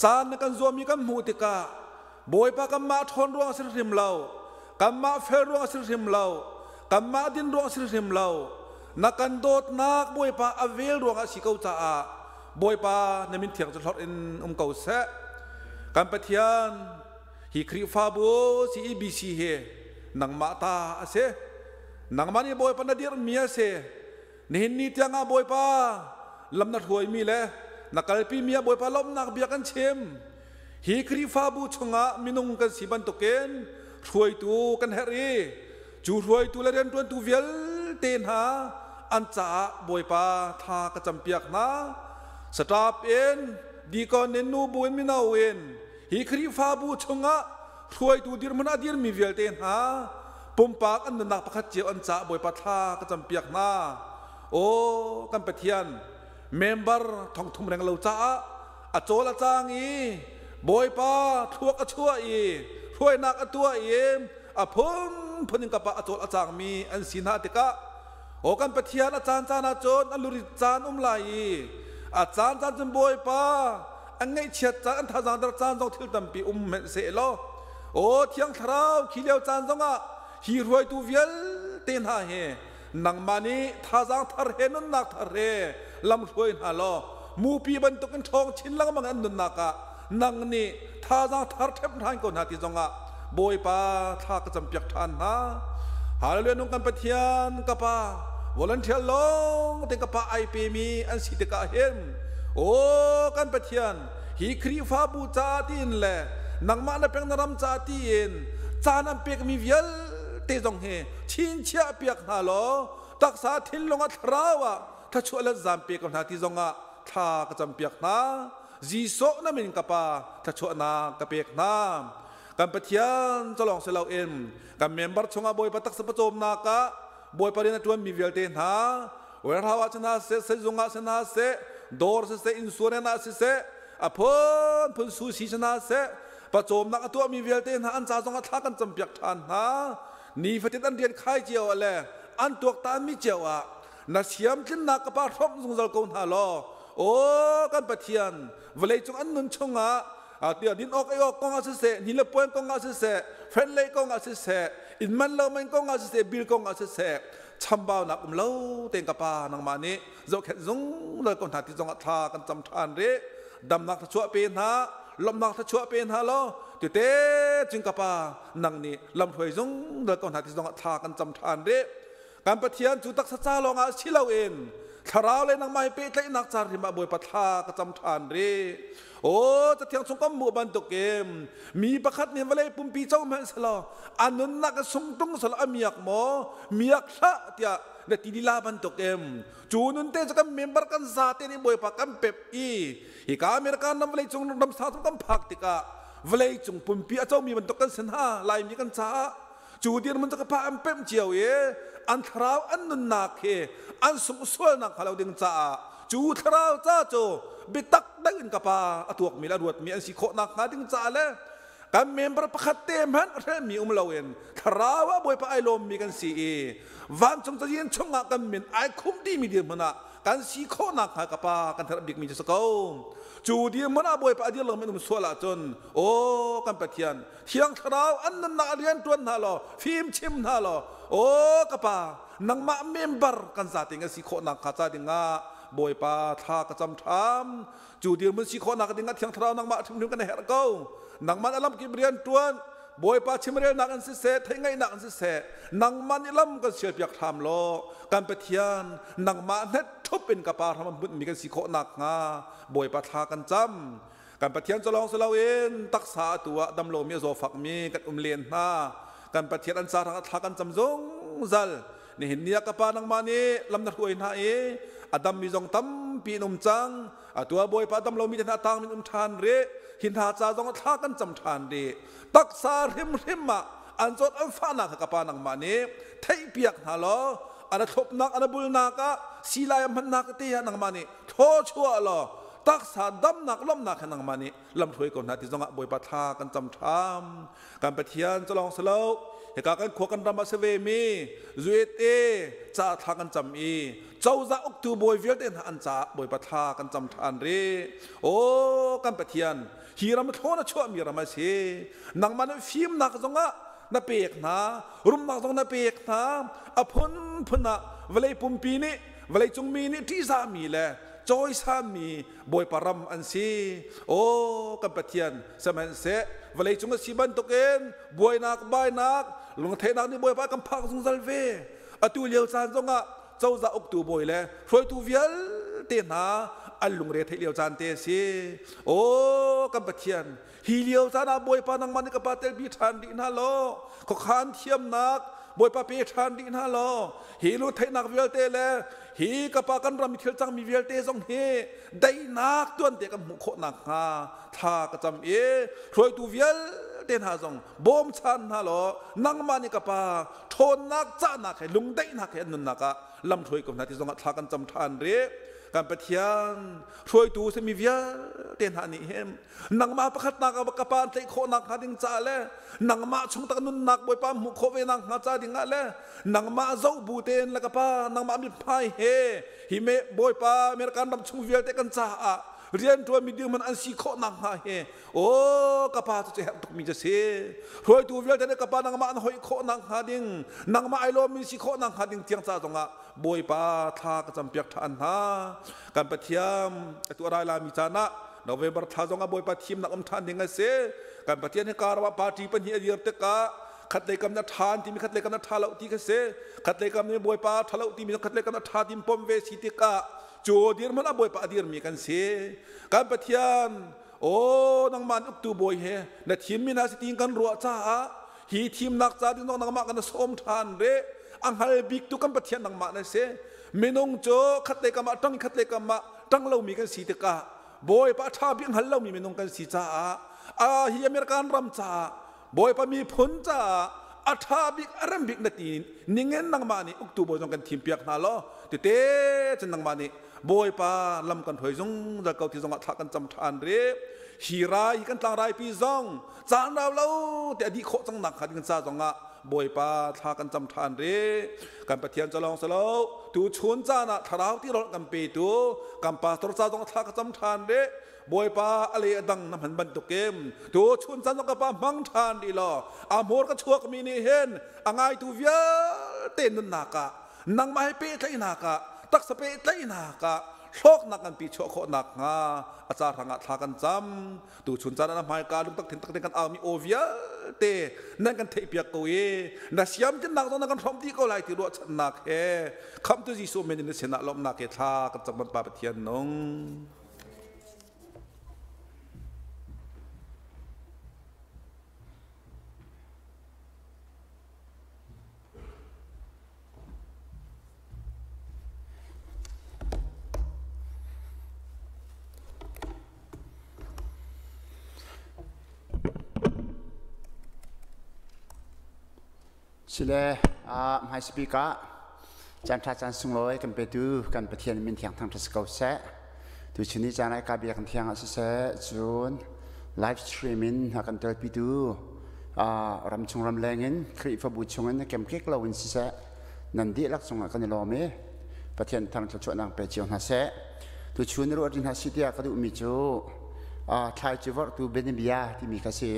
caan na kan zuammi kan hmuh tikah Bawipa kanmah ṭhawn ruang a si hrim lo, kanmah fel ruang a si hrim lo, kanmah din ruang a si hrim lo. Na kan dawtnak Bawipa a vel ruangah a si ko caah Bawipa na min thiang cu hlorh in um ko seh. Kan Pathian, hi Khrihfabu CEBC hi nangmah ta a si. Nangmah nih Bawipa na dirhmi a si. Nihin ni tiangah Bawipa lam na hruaimi le na kalpimi ah Bawipa lawmhnak bia kan chim. Hi Khrihfabu chungah minung kan si bantukin hruaitu kan herh i Cu hruaitu le rianṭuantu vialte hna an caah Bawipa thla ka campiak hna. Staff in, deacon in, nubu in, mino in hi Khrihfabu chungah hruaitu dirhmun a dirmi vialte hna pumpak an nunnak pakhat cio an caah Bawipa thla ka campiak hna. Aw kan Pathian, member thongthum reng lo caah a cawl a cang i Bawipa thluak a chuah i hruainak a tuah i a phunphun in ka pa a cawl a cangmi an si hna tikah, aw kan Pathian, a caan caan ah cun a lurit caan um lai i a caan caan cun Bawipa an ngaihchiat caan, an thazaang der caan zong thil tampi um hmenh seh law, aw Thiang Thlarau, khi lio caan zongah hi hruaitu vialte hna hi nangmah nih thazaang thar he, nunnak thar he lam hruai hna law, mupi bantukin ṭhawng chin lengmang an nunnak ah nang nih thazaang thar ṭhep ṭhan ko hna ti zongah Bawipa thla ka campiak ṭhan hna. Hallelujah. Nung kan Pathian, ka Pa, volunteer lawng te ka Pa ai pemi an si tikah hin, aw kan Pathian, hi Khrihfabu ca tiin le nangmah na peng na ram ca tiin caan an pekmi vialte zong hi chinchiah piak hna law, taksa thinlung ah thlarau ah thluachuah le zam pe ko hna ti zongah thla ka campiak hna. Jesuh na min ka Pa thluachuahnak ka pek hna. Kan Pathian, calong si loin kan member chungah Bawipa taksa pawcawmnak ah Bawipa rian a ṭuanmi vialte hna, warehouse ah si hna seh, sehzung ah si hna seh, dawr siseh, insurance ah siseh, a phunphun sushi si hna seh, pawcawmnak a tuahmi vialte hna an ca zongah thla kan campiak ṭhan hna. Nifatin an rian khai cio ah le an tuaktanmi cio ah na siamtlinnak ka Pa hrawmh zungzal ko hna law, aw kan Pathian, vawleicung an nun chungah tiah din awk ei awk kong ah siseh, ni le puan kong ah siseh, friend lei kong ah siseh, inn man lo man kong ah siseh, bil kong ah siseh, chambaunak um lo tein ka Pa nangmah nih zohkhenh zungzal ko hna ti zongah thla kan cam ṭhan rih. Damnak thluachuah pe hna, lawmhnak thluachuah pe hna law, tute cun ka Pa nang nih lamhruai zungzal ko hna ti zongah thla kan cam ṭhan rih. Kan Pathian, cu taksa ca lawngah si loin thlarau le nangmah he pehtlaihnak ca hrim ah Bawipa thla ka cam ṭhan rih. Aw Cathiang chung kan hmuh bantukin mi pakhat nih vawlei pumpi co hmanh selaw a nunnak a sung tung selaw a miak maw miak hlah tiah na ti lila bantukin cu nun te cu kan member kan zate nih Bawipa kan pep i hika America ram, vawlei cung ram sang kan phak tikah vawlei cung pumpi a comi bantuk kan si hna Laimi kan caah. Cu dirhmun cu ka pa an pemh cio i an thlarau an nunnak hi an sungh sualnak hnga lo ding caah, cu thlarau ca cu biatak deuh in ka Pa a tuakmi le a ruatmi an si khawhnak hnga ding caah le kan member pakhat te hmanh hrelmi um loin thlarau ah Bawipa ai lawmmi kan si i vancung cazin chungah kan min ai khum dihmi dirhmun ah kan si khawhnak hnga ka Pa kan herh bikmi cu si ko. Cu dirhmun ah Bawipa a dir lomi um sual ahcun, aw kan Pathian, Thiang Thlarau an nunnak rian ṭuan hna law, fim chim hna law, aw ka Pa, nangmah member kan zate nga si khawhnak hnga ca dingah Bawipa thla ka cam ṭham. Cu dirhmun si khawhnak dingah Thiang Thlarau nangmah hrimhrim kan herh ko. Nangmah na lamkip rian ṭuan Bawipa chimrelnak in siseh, theih-ngaihnak in siseh, nangmah nih lam kan sialpiak hram law, kan Pathian, nangmah hnet ṭhup in ka Pa hram an bunhmi kan si khawhnak hnga Bawipa thla kan cam. Kan Pathian, cu lawng si loin taksa atu ah dam lomi, a zawfakmi kan um len hna. Kan Pathian, an ca hrang thla kan cam zungzal. Nihin ni ah ka Pa nangmah nih lam na hruai hna i a dammi zong tampi in um cang. Atu ah Bawipa, dam lomi te hna tang min um ṭhan rih. Hi hna ca zong ah thla kan cam ṭhan rih. Taksa hrimhrim ah an zawt an fahnak kha ka Pa nangmah nih theihpiak hna law, an a thlopnak, an a bulnak ah silai a hmannak te ah nangmah nih thawchuah law, taksa damnak lawmhnak he nangmah nih lamhruai ko hna ti zongah Bawipa thla kan cam ṭham. Kan Pathian, culawng si lo, hika kan khua kan ram ah si ve mi USA ca thla kan cam i cozah uktu bawi vialte hna an caah Bawipa thla kan cam ṭhan rih. Aw kan Pathian, hi ram thlawn a chuahmi ram a si. Nangmah nih fimnak zongah na pek hna, rumnak zong na pek hna, a phunphun ah vawlei pumpi nih, vawleicung mi nih ṭihzahmi le cawisanmi Bawipa ram an si. Aw kan Pathian, sihmanhseh vawleicung a si bantukin buainak bainak lungtheihnak nih Bawipa kan phak zungzal ve. Atu lio caan zongah cozah uktu bawi le hruaitu vialte hna an lungre theih lio caan te a si. Aw kan Pathian, hi lio caan ah Bawipa nangmah nih ka Pa telpi ṭhan rih hna law, khuakhan thiamnak Bawipa pe ṭhan dih hna law hi lu theihnak vialte le hi ka pa kan ram i thil cangmi vialte zong hi daihnak tuante kan hmuh khawh nakhnga thla ka cam i hruaitu vialte hna zong bawmchan hna law nangmah nih ka pa ṭhawnnak cahnak he lungdaihnak he an nunnak ah lamhruai ko hna ti zongah thla kan cam ṭhan rih. Kan Pathian, hruaitu simi vialte hna nih hin nangmah pakhatnak ah ka pa tlaih khawh nak hnga ding caah le nangmah chung tak nunnak Bawipa hmuh khawh ve nak hnga ca ding ah le nangmah zoh bu tein le ka pa nangmah mithmai he hi me Bawipa American ram chung vialte kan caah rian ṭuanmi dirhmun an si khawh nak hnga hi O ka pa cu herh tukmi cu si. Hruaitu vialte nih ka pa nangmah an hoih khawh nak hnga ding, nangmah ai lawmmi si khawh nak hnga ding tiang ca zongah Bawipa thla ka campiak ṭhan hna. Kan Pathian atu a rai lami caan ah November thla zongah Bawipa thimnak um ṭhan ding a si. Kan Pathian hi kar ah party pahnih a dir tikah khatlei kam na ṭhan timi khatlei kam na ṭha lo ti kha si. Khatlei kam nih Bawipa ṭha lo timi khatlei kam na ṭha tim pom ve si tikah cu dirhmun ah Bawipa a dirmi kan si. Kan Pathian Aw nangmah uktu bawi he na thimmi hna si tiin kan ruah caah hi thimnak ca ding zong nangmah kan sawm ṭhan re. A hngal bik tu kan Pathian nangmah na si. Minung cu khatlei kam ah ṭang, khatlei kam ah ṭang lomi kan si tikah Bawipa ṭha bik hngal lomi minung kan si caah a hi American ram caah Bawipa miphun caah a ṭha bik a rem bik na ti ningin nangmah nih uktu bawi zong kan thim piak hna law tete cun nangmah nih Bawipa lam kan hruai zungzal ko ti zongah thla kan cam ṭhan rih. Hi rai hi kan tlangrai pi zong caan rau lo te a dih khawh cang nak hnga ding ca zongah Bawipa thla kan cam ṭhan rih. Kan Pathian ca lawng si lo, tu chun caan ah thlarau ti rawl kan petu kan pastor ca zong thla ka cam ṭhan rih. Bawipa a le a dang na hman bantukin tu chun caan zong ka pa hmang ṭhan rih law a hmur ka chuakmi nih hin a ngaitu vialte nunnak ah nangmah he pehtlaihnak ah, taksa pehtlaihnak ah hlawknak nganpi chuah khawh nakhnga a ca hrangah thla kan cam. Tuchun caan ah hmaika lungtak thin tak kan aumi aw vialte nan kan theihpiak ko i na siam tinnak zong na kan hrawm dih ko lai ti ruahchannak he khamtu Jesuh min in na sinah lawmhnak he thla kan cam. Pa Pathian nung. Sile hmai speak ah caan ṭha caan sunglawi kan petu kan Pathian min thiang thangṭhat si ko seh. Tuchun ni caan ah ka biakinn thiang ah siseh, cun live stream in a kan telpitu ramchung ramleng in Khrihfabu chungin kemkik loin siseh, nan dihlak cungah kan i lawm i Pathian thang thluachuahnak pe cio hna seh. Tuchun ruah hna si tiah ka duhmi cu thlaici vorhtu bianabia timi kha si.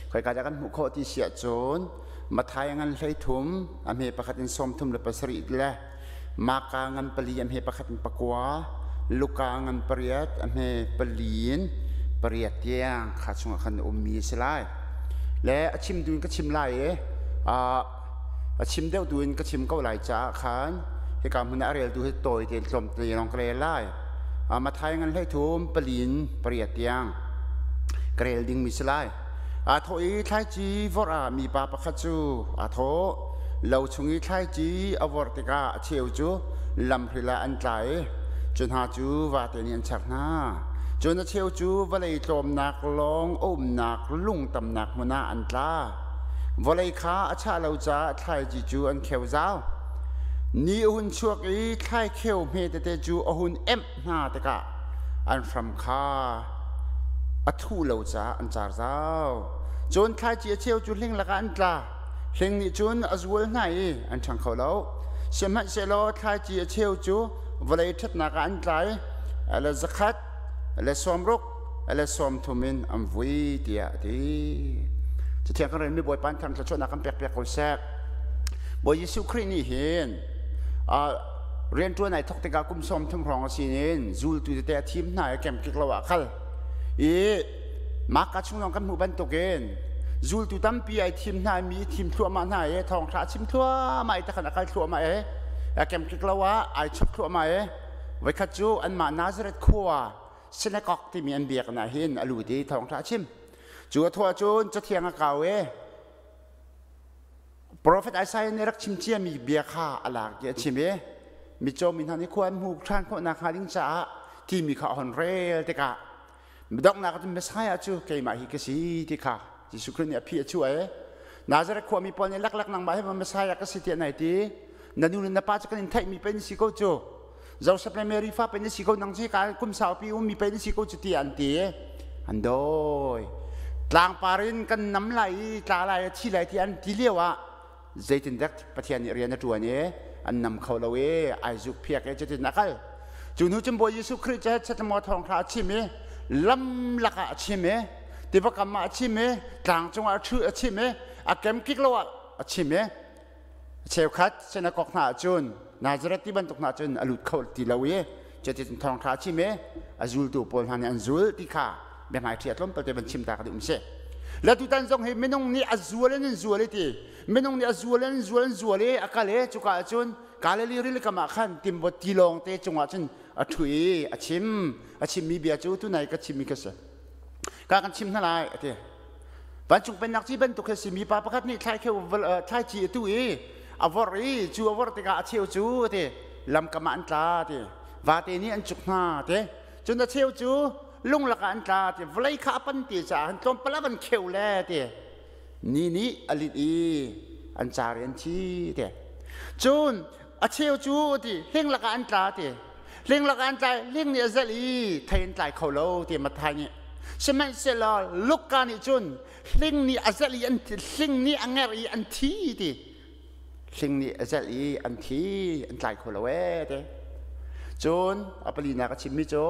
Khoika dah kan hmuh khawh ti si ahcun Matthai ngan 13 a hme pakhat in 37 le Marka ngan 4 a hme pakhat in 9, Luka ngan 8 a hme 4 in 8 tiang kha chungah khan ummi a si lai. Le a chim tu in ka chim lai i a chim deuh tu in ka chim ko lai caah khan hika hmun ah a reltu hi tawi tein tlawmte lawng ka rel lai. Matthai ngan 13 palin 8 tiang ka rel dingmi si lai. Aa thawh i thlaici vorh ah mipa pakhat cu aa thawh. Lo chung i thlaici a vorh tikah a cheu cu lamhril ah an tla i cu hna cu vate nih an chak hna. Cun a cheu cu vawlei tlawmnak lawng a umnak lung tamnak hmun ah an tla. Vawlei kha a chah lo caah thlaici cu an kheu zau. Ni a hun chuak i thlaikheu hme tete cu a hun emh hna tikah an hram kha a thuh lo caah an car zau. Cun thlaici a cheu cu hling lakah an tla. Hling nih cun a zual hna i an ṭhang kho lo. Sihmanhsehlaw thlaici a cheu cu vawlei ṭhatnak ah an tla i le 100, le 60, le 30 in an vui tiah a ti. Cathiang kan relmi Bawipa in thang thluachuahnak kan pek piak ko seh. Bawi Jesuh Khrih nih hin rianṭuan ai thawk tikah kum 30 hrawng a si in zultu tete a thim hna i kemkik lo ah khal i Marka chung lawng kan hmuh bantukin zultu tampi ai thim hna mi thim thluahmah hna i thawngṭha a chim thluahmah i takhan a kal thluahmah i kemkik lo ah ai chok thluahmah i voikhat cu anmah Nazareth khua synagogue timi an biakinn ah hin a lut i thawngṭha a chim. Cu a thawh ahcun Cathiang a kau i Prophet Isaiah nih rak chim ciami bia kha a lak i a chim i mitcaw mi hna nih khua an hmuh ṭhan khawh nakhnga ding caah timi kha a hon rel tikah donghnak ah cun Messiah cu keimah hi ka si ti kha Jesuh Khrih nih a phi a chuah i Nazareth khuami pawl nih laklak nangmah hi Messiah ka si tiah nai ti na nu le na pa cu kan in theihmi pei na si ko cu Joseph le Mary fa pei na si ko nang cu hika kum saupi ummi pei na si ko cu tiah an ti an dawi tlangpar in kan nam lai i tla lai a thi lai ti an ti lio ah zeitindak Pathian nih rian a ṭuan i an nam kho lo i ai zuk phiak i cutin a kal cu hnu cun Bawi Jesuh Khrih cu chetmaw thawng kha a chim i lam lakah a chim i tiva kam ah a chim i tlang cungah a ṭhu a chim i a kemkik lo ah a chim i cheukhat synagogue hna ahcun Nazareth ti bantuk hna cun a lut kho ti lo i cutin thawng kha a chim i a zultu pawl hna nih an zul ti kha biahmaiṭhi a tlawmpal te van chim ta ka duh mi si le tutan zong hi minung nih a zual in an zual i ti minung nih a zual in zual in zual i a kal i cuka ah cun Galilee rili kam ah khan timbawt tilawng te cungah cun a ṭhu i a chim a chimmi bia cu tunai ka chimmi ka si ka kan chim hna lai a ti vancung pennak ci bantuk hi si mipa pakhat nih thlaikheu thlaici a tu i a vorh i cu a vorh tikah a cheu cu a ti lamkam ah an tla ti vate nih an cuk hna ti cun a cheu cu lung lakah an tla ti vawlei kha a pan ti caah an tlawmpal a van kheu le ti ni nih a lit i an car i an thi ti cun a cheu cu ti hling lakah an tla ti hling lakah an tla hling nih a zelh i thei an tlai kho lo ti Matthai nih sihmanhsehlaw Luka nih cun hling nih a zelh i an hling nih a ngerh i an thi ti hling nih a zelh i an thi an tlai kho lo ee ti cun a palinak a chimmi cu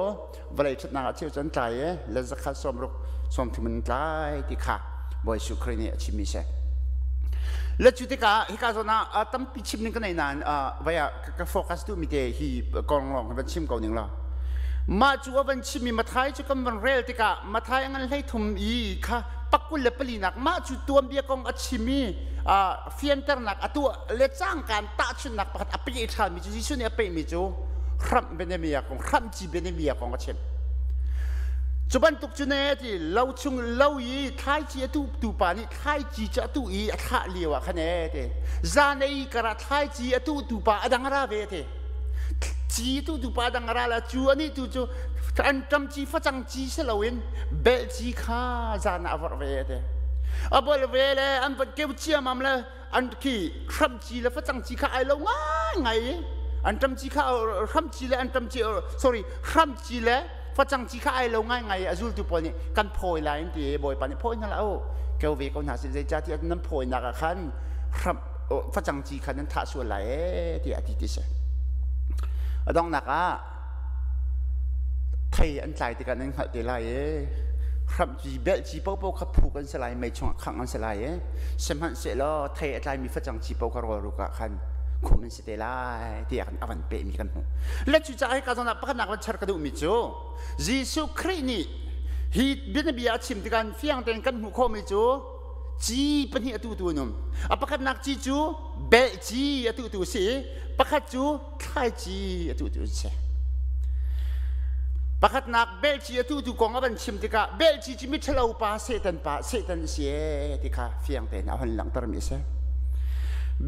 vawlei ṭhatnak ah cheu cu an tlai i le zakhat sawmruk sawmthum in tlai ti kha Bawi Jesuh Khrih nih a chimmi si le cu tikah hika zawn ah tampi chim ning ka nei nain vai ah ka focus duhmi te hi kong lawng van chim ko ning law mah cu a van chimmi Mathai cu kan van rel tikah Mathai a ngan 13 i kha pakul le palinak mah cu tuanbia kong a chim i fianternak a tuah le cangkaan tahchunhnak pakhat a peh ṭhanmi cu Jesuh nih a pehmi cu hramh bianamia kong hramhci bianamia kong a chim cu bantuk cu ne ti lo chung lo i thlaici a tu tu pa nih thlaici cu a tu i a thlah lio ah khan e ti zan ei karah thlaici a tu tu pa a dang ra ve ti ci tu tu pa dang ra la cu ani tu cu an ṭam ci facang ci si loin bel ci kha zan ah a vorh ve te a bol ve le an van keu ciamam le an khi hram ci le facang ci kha ai lo ngai ngai an ṭam ci kha hram ci le an ṭam ci sorry hram ci le facang ci kha ai lo ngai ngai a zultu pawl nih kan phawi lai an ti bawipa nih phawi hna la o keu ve ko hna sin zeicahtiah nan phawinak ah khan hram facang ci kha nan thah sual lai ee tiah a ti ti si a donghnak ah thei an tlai tikah nan hngalh te lai ee hramh ci belh ci popo kha phu kan si lai mei chungah khangh an si lai ee sihmanhsehlaw thei a tlaimi facang ci po kha rawl ruk ah khan khum an si te lai tiah kan avan pehmi kan hmuh le cucaah hika zawn ah pakhatnak van char ka duhmi cu Jesuh Khrih nih hi bianabia a chim tikah fiang tein kan hmuh khawhmi cu ci pahnih a tutu an um a pakhatnak ci cu belh ci a tutu si i pakhat cu thlaici a tutu an si pakhatnak belh ci a tutu kong a van chim tikah belh ci cu miṭhalo pa Satan pa Satan a si ee ti kha fiang tein a hon langhtermi a si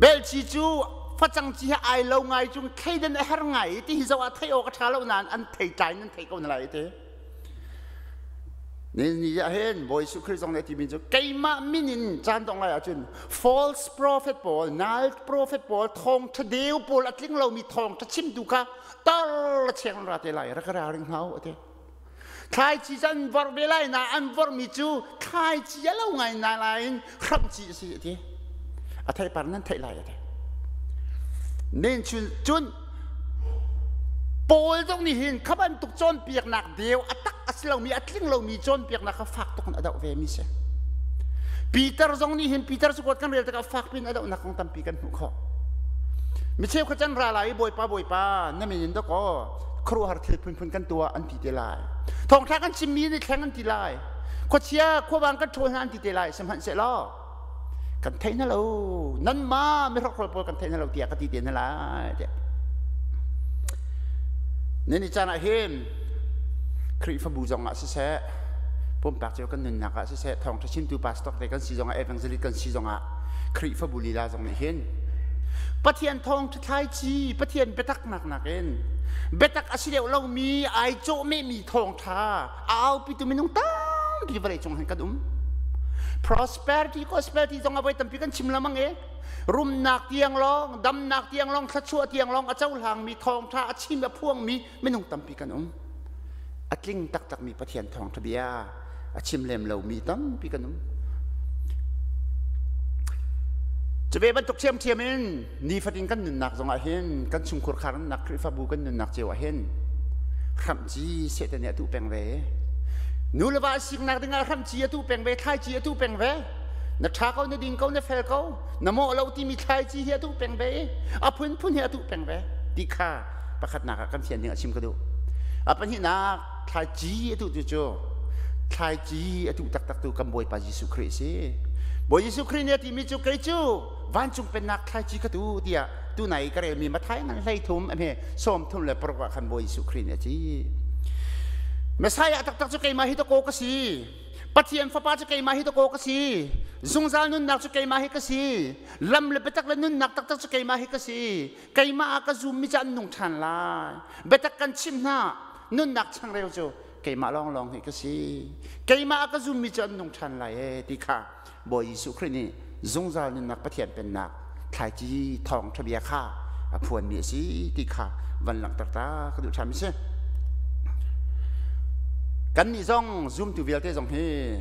belh ci cu facang ci he ai lo ngai cung thleidan a her ngai ti hi zoh ah theih awk a ṭha lo nain an thei tlai nan thei ko na lai ti Ni ah hin Bawi Jesuh Khrih zong nih a timi cu keimah min in caan dong lai ahcun false prophet pawl, nal prophet pawl, thawngṭha deu pawl a tling lomi thawngṭha chimtu kha tar cheng ra te lai rak ra ring hau a ti. Thlaici cu an vorh ve lai na an vorhmi cu thlaici a lo ngai na lain hramhci a si a ti. A theipar nan theih lai a ti. Nen cun Paul zong nih hin kha bantuk cawnpiaknak deu a tak a si lomi a tling lomi cawnpiaknak kha fak tuk in a doh ve mi si. Peter zong nih hin Peter cakuat kan rel tikah fak piin a dohnak kong tampi kan hmuh khawh. Mi cheukhat can ra lai i Bawipa Bawipa na min in dakaw khuaruahhar thil phunphun kan tuah an ti te lai. Thawngṭha kan chimmi nih thleng an ti lai. Khuachia khuavang kan ṭhawl hna an ti te lai. Sihmanhsehlaw kan thei hna lo nanmah mihrokhrol pawl kan thei hna lo tiah ka ti te hna lai tiah nini caan ah hin Khrihfabu zong ah siseh pumpak cio kan nunnak ah siseh thawngṭha chimtu pastor te kan si zong ah evangelist kan si zong ah Khrihfabu lila zong nih hin Pathian thawng thlaici Pathian biatak nak nakin biatak a si deuh lomi ai cawhmehmi thawngṭha a aupitu minung tampi vawlei cung hin kan um. Prosperity gospel ti zong a voi tampi kan chim lamang e. Rumnak tiang lawng, damnak tiang lawng, thluachuah tiang lawng a cohlangmi thawngṭha a chim a phuangmi minung tampi kan um. A tling taktakmi Pathian thawngṭha bia a chim lem lomi tampi kan um. Cuve bantuk ṭhiamṭhiam in nifatin kan nunnak zongah hin kan chungkhur khar nunnak Khrihfabu kan nunnak cio ah hin hramhci Satan nih a tuh peng ve. Nu le va siknak dingah hramhci a tuh peng ve, thlaici a tuh peng ve. Na ṭha ko, na ding ko, na fel ko, na mawh lo timi thlaici hi a tuh peng ve i a phunphun hi a tuh peng ve ti kha pakhatnak ah kan fian ding a chim ka duh. A pahnihnak thlaici a tuh tu cu thlaici a tuh taktak tu kan Bawipa Jesuh Khrih a si. Bawi Jesuh Khrih nih a timi cu kei cu vancung pennak thlaici ka tu tiah tunai ka relmi Matthai ngan 13 a hme 36 ah khan Bawi Jesuh Khrih nih a ti. Messiah taktak cu keimah hi dakaw ka si. Pathian Fapa cu keimah hi dakaw ka si. Zungzal nunnak cu keimah hi ka si. Lam le biatak le nunnak taktak cu keimah hi ka si. Keimah ah ka zummi cu an nung ṭhan lai. Biatak kan chimh hna, nunnak changreu cu keimah lawnglawng hi ka si. Keimah ah ka zummi cu an nung ṭhan lai ee ti kha Bawi Jesuh Khrih nih zungzal nunnak Pathian pennak thlaici thawngṭha bia kha a phuanmi a si ti kha van langhter ta ka duh ṭhan si. Kannih zong zumtu vialte zong hi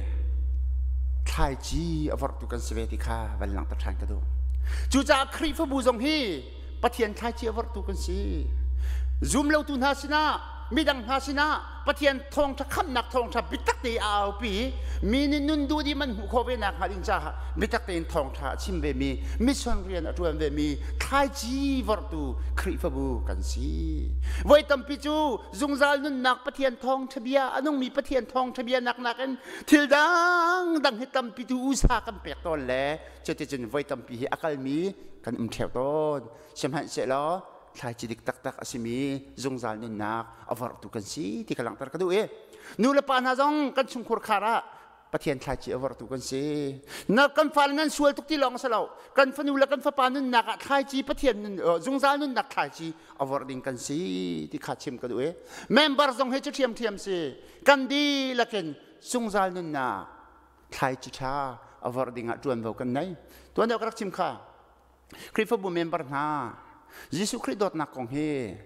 thlaici a vorhtu kan si ve ti kha van langhter ṭhan ka duh. Cucaah Khrihfabu zong hi Pathian thlaici a vorhtu kan si. Zum lotu hna sinah midang hna sinah Pathian thawngṭha khamhnak thawngṭha biatak te a aupi mi nih nun duh dih man hmuh khawh ve nak hnga ding caah biatak tein thawngṭha a chim ve mi mission rian a ṭuan ve mi thlaici vorhtu Khrihfabu kan si. Voi tampi cu zungzal nunnak Pathian thawngṭha bia a nungmi Pathian thawngṭha bia nak nakin thil dang dang hi tampi tu usa kan pek tawn le cuticun voi tampi hi a kalmi kan um ṭheo tawn. Sihmanhsehlaw thlaici dik taktak a simi zungzal nunnak a vorhtu kan si ti ka langhter ka duh i nu le pa hna zong kan chungkhur khar ah Pathian thlaici a vorhtu kan si. Na kan fale nan sual tuk ti lawng a si lo. Kan fanu le kan fapa nunnak ah thlaici Pathian nun zungzal nunnak thlaici a vorh ding kan si ti kha chim ka duh i member zong hi cu ṭhiamṭhiam si. Kan dihlak in zungzal nunnak thlaici ṭha a vorh ding ah ṭuanvo kan nei. Tuan deuh ka rak chim kha. Khrihfabu member hna, Jesuh Khrih dawtnak kong hi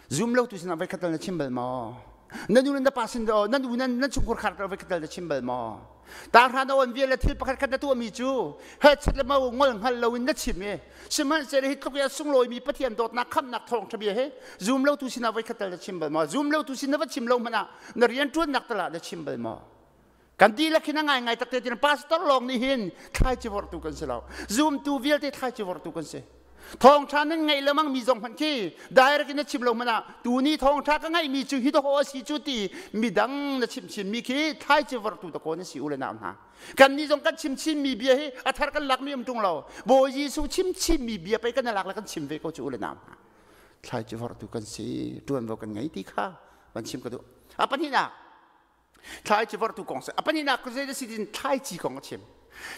zum lotu sinah voi khat na chim bal maw? Na nu le na pa sin nan u nan chungkhur khar voi khat na chim bal maw? Tarhra na on vial le thil pakhat khat na tuahmi cu he chet le mau ngol hngal loin na chim i sihmanhsehlaw hi tluk i a sunglawimi Pathian dawtnak khamhnak thawngṭha bia hi zum lotu sinah voi khat na chim bal maw? Zum lotu sin na va chim lo hmanh ah na rianṭuannak tal ah na chim bal maw? Kan dihlak hin a ngaingai takte tin pastor lawng nih hin thlaici vorhtu kan si lo. Zumtu vialte thlaici vorhtu kan si. Thawngṭha nan ngaih lemang mi zong hmanh khi direct in na chim lo hmanh ah tuni thawngṭha ka ngaihmi cu hi dawh a si cu ti midang na chim chinmi khi thlaici vorhtu dakaw na si u le nau hna. Kan nih zong kan chim chinmi bia hi a thar kan lakmi um ṭung lo. Bawi Jesuh chim chinmi bia pei kan lak le kan chim ve ko cu u le nau hna. Thlaici vorhtu kan si, ṭuanvo kan ngei ti kha van chim ka duh. A pahnihnak, Thlaici vorhtu kong a pahnihnak zei si tin thlaici kong a chim.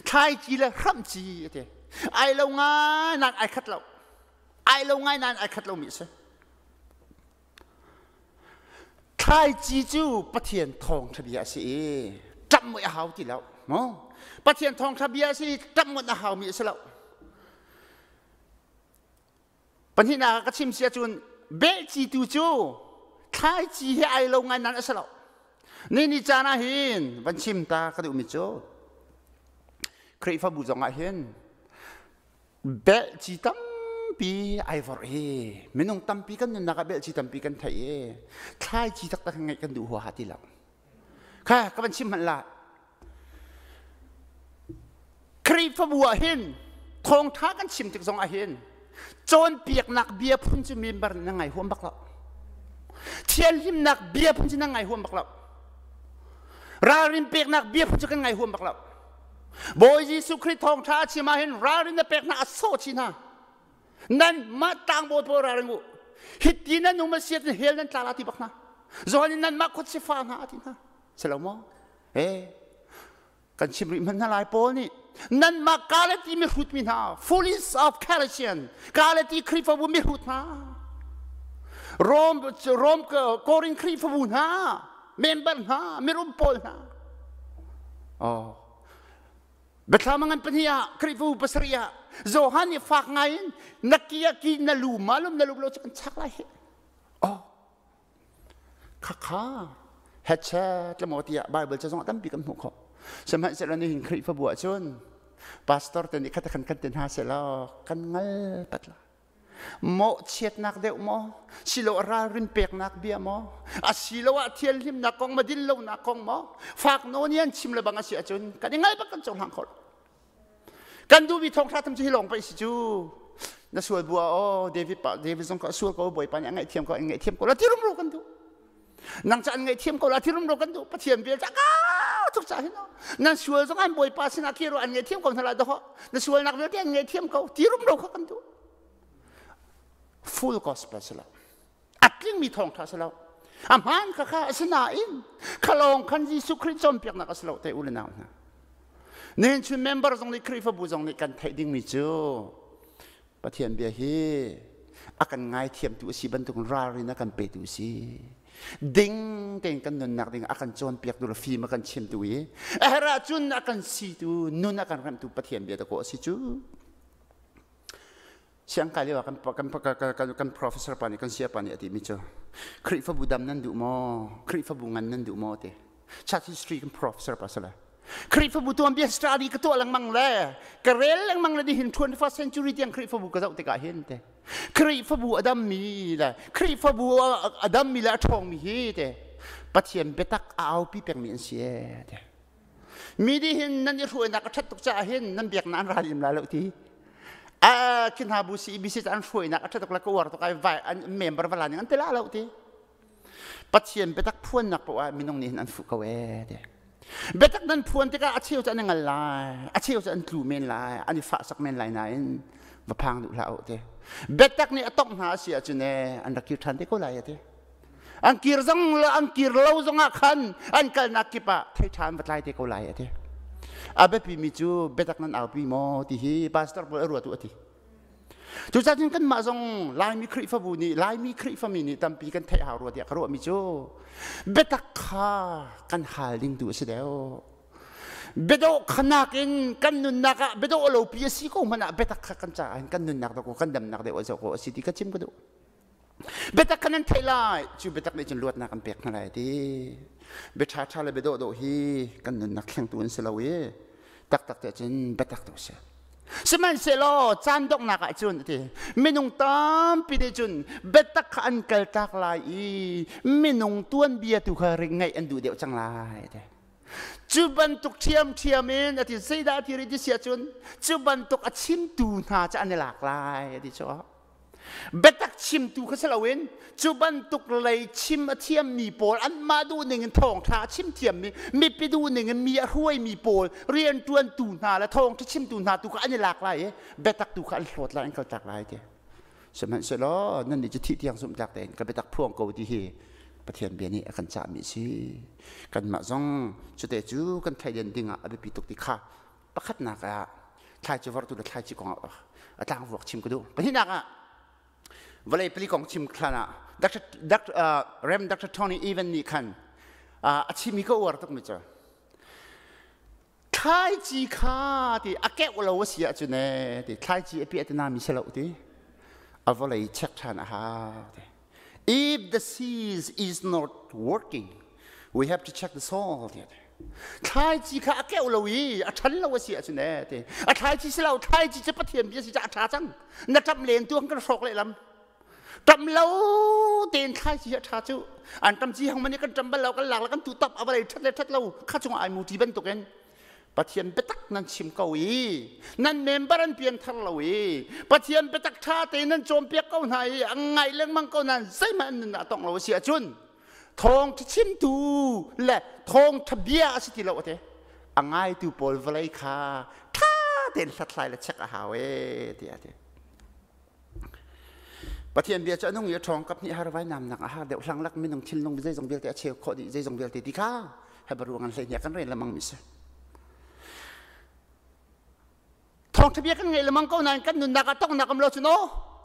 Thlaici le hramhci a ti. Ai lo ngai nain ai khat lo. Ai lo ngai nain ai khat lomi a si. Thlaici cu Pathian thawngṭha bia a si i ṭamh muih a hau ti lo. Maw? Pathian thawngṭha bia a si i ṭamh muih a haumi a si lo. Pahnihnak ah ka chim si ahcun belci tu cu thlaici he ai lo ngai nan a si lo. Ni ni caan ah hin van chim ta ka duhmi cu Khrihfabu zong ah hin belci tampi ai vorh i minung tampi kan nunnak ah belci tampi kan theih i thlaici taktak ngeih kan duh huaha ti lo. Kha ka van chim hmanh la. Khrihfabu ah hin thawngṭha kan chim tik zong ah hin cawnpiaknak bia phun cu member nih na ngai huam bak lo. Thianhlimnak bia phun cu na ngai huam bak lo. Ralrin peknak bia phun cu kan ngai huam bak lo. Bawi Jesuh Khrih thawngṭha a chim ah hin ralrin na pek hna a sawh chih hna. Nan mah tlangbawi pawl ralring u. Hiti nan um a si ahcun hell nan tla la ti bak hna. Johan in nanmah khuachia fa hna a ti hna. Si lo maw? Eh, kan chim rih hmanh hna lai Paul nih. Nanmah Galati mihrut mi hna, Foolish of Galatian, Galati Khrihfabu mihrut hna, Rom Rom Korin Khrihfabu hna, member hna, mirum pawl hna. Oh. Biathlam ngan pahnih ah Khrihfabu pasarih ah Johan nih fak ngai in na ki ah ki na lu ma lum na lum lo cu kan chak lai hi. Oh. Khakha headset le maw tiah Bible ca zong tampi kan hmuh khawh. Sihmanhsehlaw nihin Khrihfabu ahcun pastor te nih khat khan kan ti hna selaw kan ngal pat la. Mawhchiatnak deuh maw? Silo ralrin peknak bia maw? Asiloah thianhlimnak kong ma dinlonak kong maw? Fak nawn i an chim le bang a si ahcun kan i ngal bak kan cohlang kho lo. Kan duhmi thawngṭha tham cu hi lawng pei si cu. Na sual bua aw David pa David zong ka sual ko Bawipa nih a ngaihthiam ko an ngaihthiam ko la ti rumro kan duh. Nang ca an ngaihthiam ko la ti rumro kan duh. Pathian vel ca ka tuk ca hin nan sual zong an Bawipa sinah kiro an ngaihthiam ko hna la doh. Na sualnak vialte an ngaihthiam ko ti rumro kha kan duh. Full gospel si lo. A tlingmi thawngṭha si lo. A hmaan kha kha asinain khalawng khan Jesuh Khrih cawnpiaknak a si lo te u le nau hna. Nihin chun member zong nih Khrihfabu zong nih kan theih dingmi cu Pathian bia hi a kan ngaithiamtu a si bantuk ralrin a kan petu a si. Ding tein kan nunnak ding a kan cawnpiaktu le fim a kan chimtu i a herh ahcun a kan situ nun a kan remhtu Pathian bia dakaw a si cu. Siangkai lio ah kan professor pa nih kan saya pa nih a timi cu Khrihfabu dam nan duh maw? Khrihfabu ngan nan duh maw? ti. Church history kan professor pa sala. Khrihfabu tuanbia study ka tuah lengmang le ka rel lengmang le nihin 21st century tiang Khrihfabu ka zoh tikah hin te. Khrihfabu a dammi le Khrihfabu a dammi le a ṭhawngmi hi te Pathian biatak a aupi pengmi an si ee te. Mi nih hin nan i hruainak a ṭhat tuk caah hin nan biaknak an ral im lai lo ti. A khi hna bu CBC an hruainak a ṭhat tuk le ka uar tuk ai vai an member vala ning an ti la lo ti. Pathian biatak phuannak poah ah minung nih hin an fuh ko ee ti. Biatak nan phuan tikah a cheu cu an i ngal lai, a cheu cu an tlu men lai, an i fahsak men lai nain va phang duh hlah u ti. Biatak nih a tongh hna a si ahcun ee an rak kir ṭhan te ko lai ti. An kir zong le an kir lo zongah khan an kalnak kip ah thei ṭha an va tlai te ko lai a ti. A biapimi cu biatak nan aupi maw ti hi pastor pawl a ruat u a ti. Cucaah cun kanmah zong Laimi Khrihfabu nih Laimi Khrihfami nih tampi kan theih hau rua tiah ka ruahmi cu biatak kha kan hal ding tu a si deuh. Biadawh khanak in kan nunnak ah biadawh lo pi a si ko hmanh ah biatak kha kan caah kan nunnak deuh ko kan damnak deuh a zoh ko a si ti ka chim ka duh. Biatak kha nan theih lai. Cu biatak nih cun luatnak an pek hna lai ti. Bia ṭhaṭha le bia dawhdawh hi kan nunnak thlengtu an si lo i taktak te cun biatak tu a si. Sihmanhsehlaw caan donghnak ah cun ti minung tampi nih cun biatak kha an kaltak lai i minung tuanbia tu kha ring ngaih an duh deuh cang lai ti. Cu bantuk ṭhiamṭhiam in a ti zeidah a ti rih ti si ahcun cu bantuk a chimtu hna cu an i lak lai a ti cu. Biatak chimtu kha si loin cu bantuk lei chim a thiammi pawl anmah duhning in thawngṭha a chim thiammi mipi duhning in mi a hruaimi pawl rianṭuantu hna le thawngṭha chimtu hna tu kha an i lak lai i biatak tu kha an hlawt lai an kaltak lai ti. Sihmanhsehlaw nannih cu thih tiang zumhtlak tein ka biatak phuang ko ti hi Pathian bia nih a kan cahmi a si. Kanmah zong cute cu kan thleidan dingah a biapi tuk ti kha pakhatnak ah thlaici vorhtu le thlaici kong a tlangvuak chim ka duh. Pahnihnak ah vawlei pali kong chim hlan ah Dr. Dr. Rem Dr. Tony Evan nih khan a chimmi ka uar tukmi cu thlaici kha ti a keuh lo a si ahcun ee ti thlaici a piah tina mi si lo ti a vawlei check ṭhan a hau ti If the seed is not working, we have to check the soil. Thlaici kha a keuh lo i a ṭhan lo a si ahcun ee ti. A thlaici si lo, thlaici cu Pathian bia si ca a ṭha cang. Na ṭamh len tu kan hrawk lehlam. Ṭamh lo tein thlaici hi a ṭha cu. An ṭam ci hang man i kan ṭam bal lo, kan lak le kan tu tap a vawlei ṭhat le ṭhat lo kha cungah ai mu ṭi bantukin Pathian biatak nan chim ko i nan member an pianthar lo i Pathian biatak ṭha tein nan cawnpiak ko hna i an ngaih lengmang ko nain zeihmanh an nun ah tong lo a si ahcun thawngṭha chimtu le thawngṭha bia a si ti lo ate a ngaitu pawl vawlei kha ṭha tein hlathlai le check a hau e tiah a ti. Pathian bia cu a nung i a ṭhawng kap hnih har vainamnak a har deuh hlanglak minung thinlung zeizong vialte a cheu khawh dih zeizong vialte ti kha Hebrew ngan hlei kan rel lemang mi si. Thawngṭha bia kan ngaih lengmang ko nain kan nunnak ah tonghnak um lo cu no.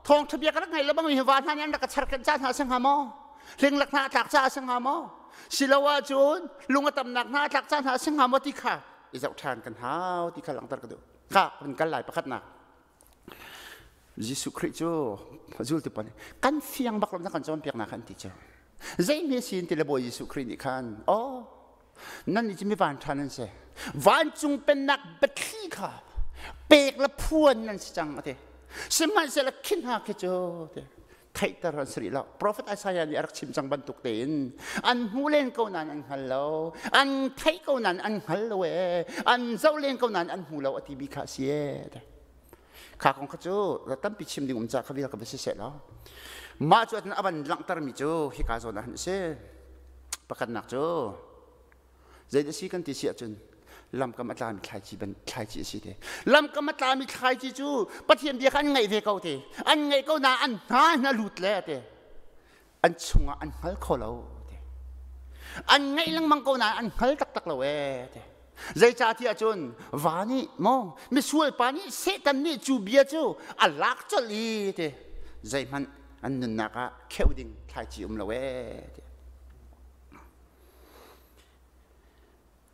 Thawngṭha bia kan rak ngaih lengmang mi va hna nih an rak ka char kan ca hna a si hnga maw? Hlinglak hna a tlak ca a si hnga maw? Silo ahcun lung a tamnak hna a tlak ca hna a si hnga maw ti kha i zoh ṭhan kan hau ti kha langhter ka duh. Kha kan kal lai pakhatnak. Jesuh Khrih cu zultu pawl nih kan fiang bak lo na kan cawnpiaknak khan ti cu. Zei hme sin ti le Bawi Jesuh Khrih nih khan oh nan nih cu mi van ṭha nan si. Vancung pennak biathli kha pek le phuan nan si cang a ti. Sihmanhsehlaw khi hna khi cu ti theihter an si rih lo. Prophet Isaiah nih a rak chim cang bantuk tein an hmu len ko nain an hngal lo, an theih ko nain an hngal lo ee, an zoh len ko nain an hmu lo a ti bi kha a si ee. Kha kong kha cu tampi chim ding um ca kha vial ka va si seh law. Mah cu a van langhtermi cu hika zawn ah hin a si. Pakhatnak cu Zeidah si kan ti si ahcun lamkam a tlami thlaici ban thlaici a si te. Lamkam a tlami thlaici cu Pathian bia kha an ngaih ve ko te. An ngaih ko na an hna hna lut le te. An chungah an hngal kho lo te. An ngaih lengmang ko na an hngal taktak lo ee te. Zeicahtiah cun va nih maw misual pa nih Satan nih cu bia cu a lak colh i te zeihmanh an nunnak ah kheuh ding thlaici um lo ee te.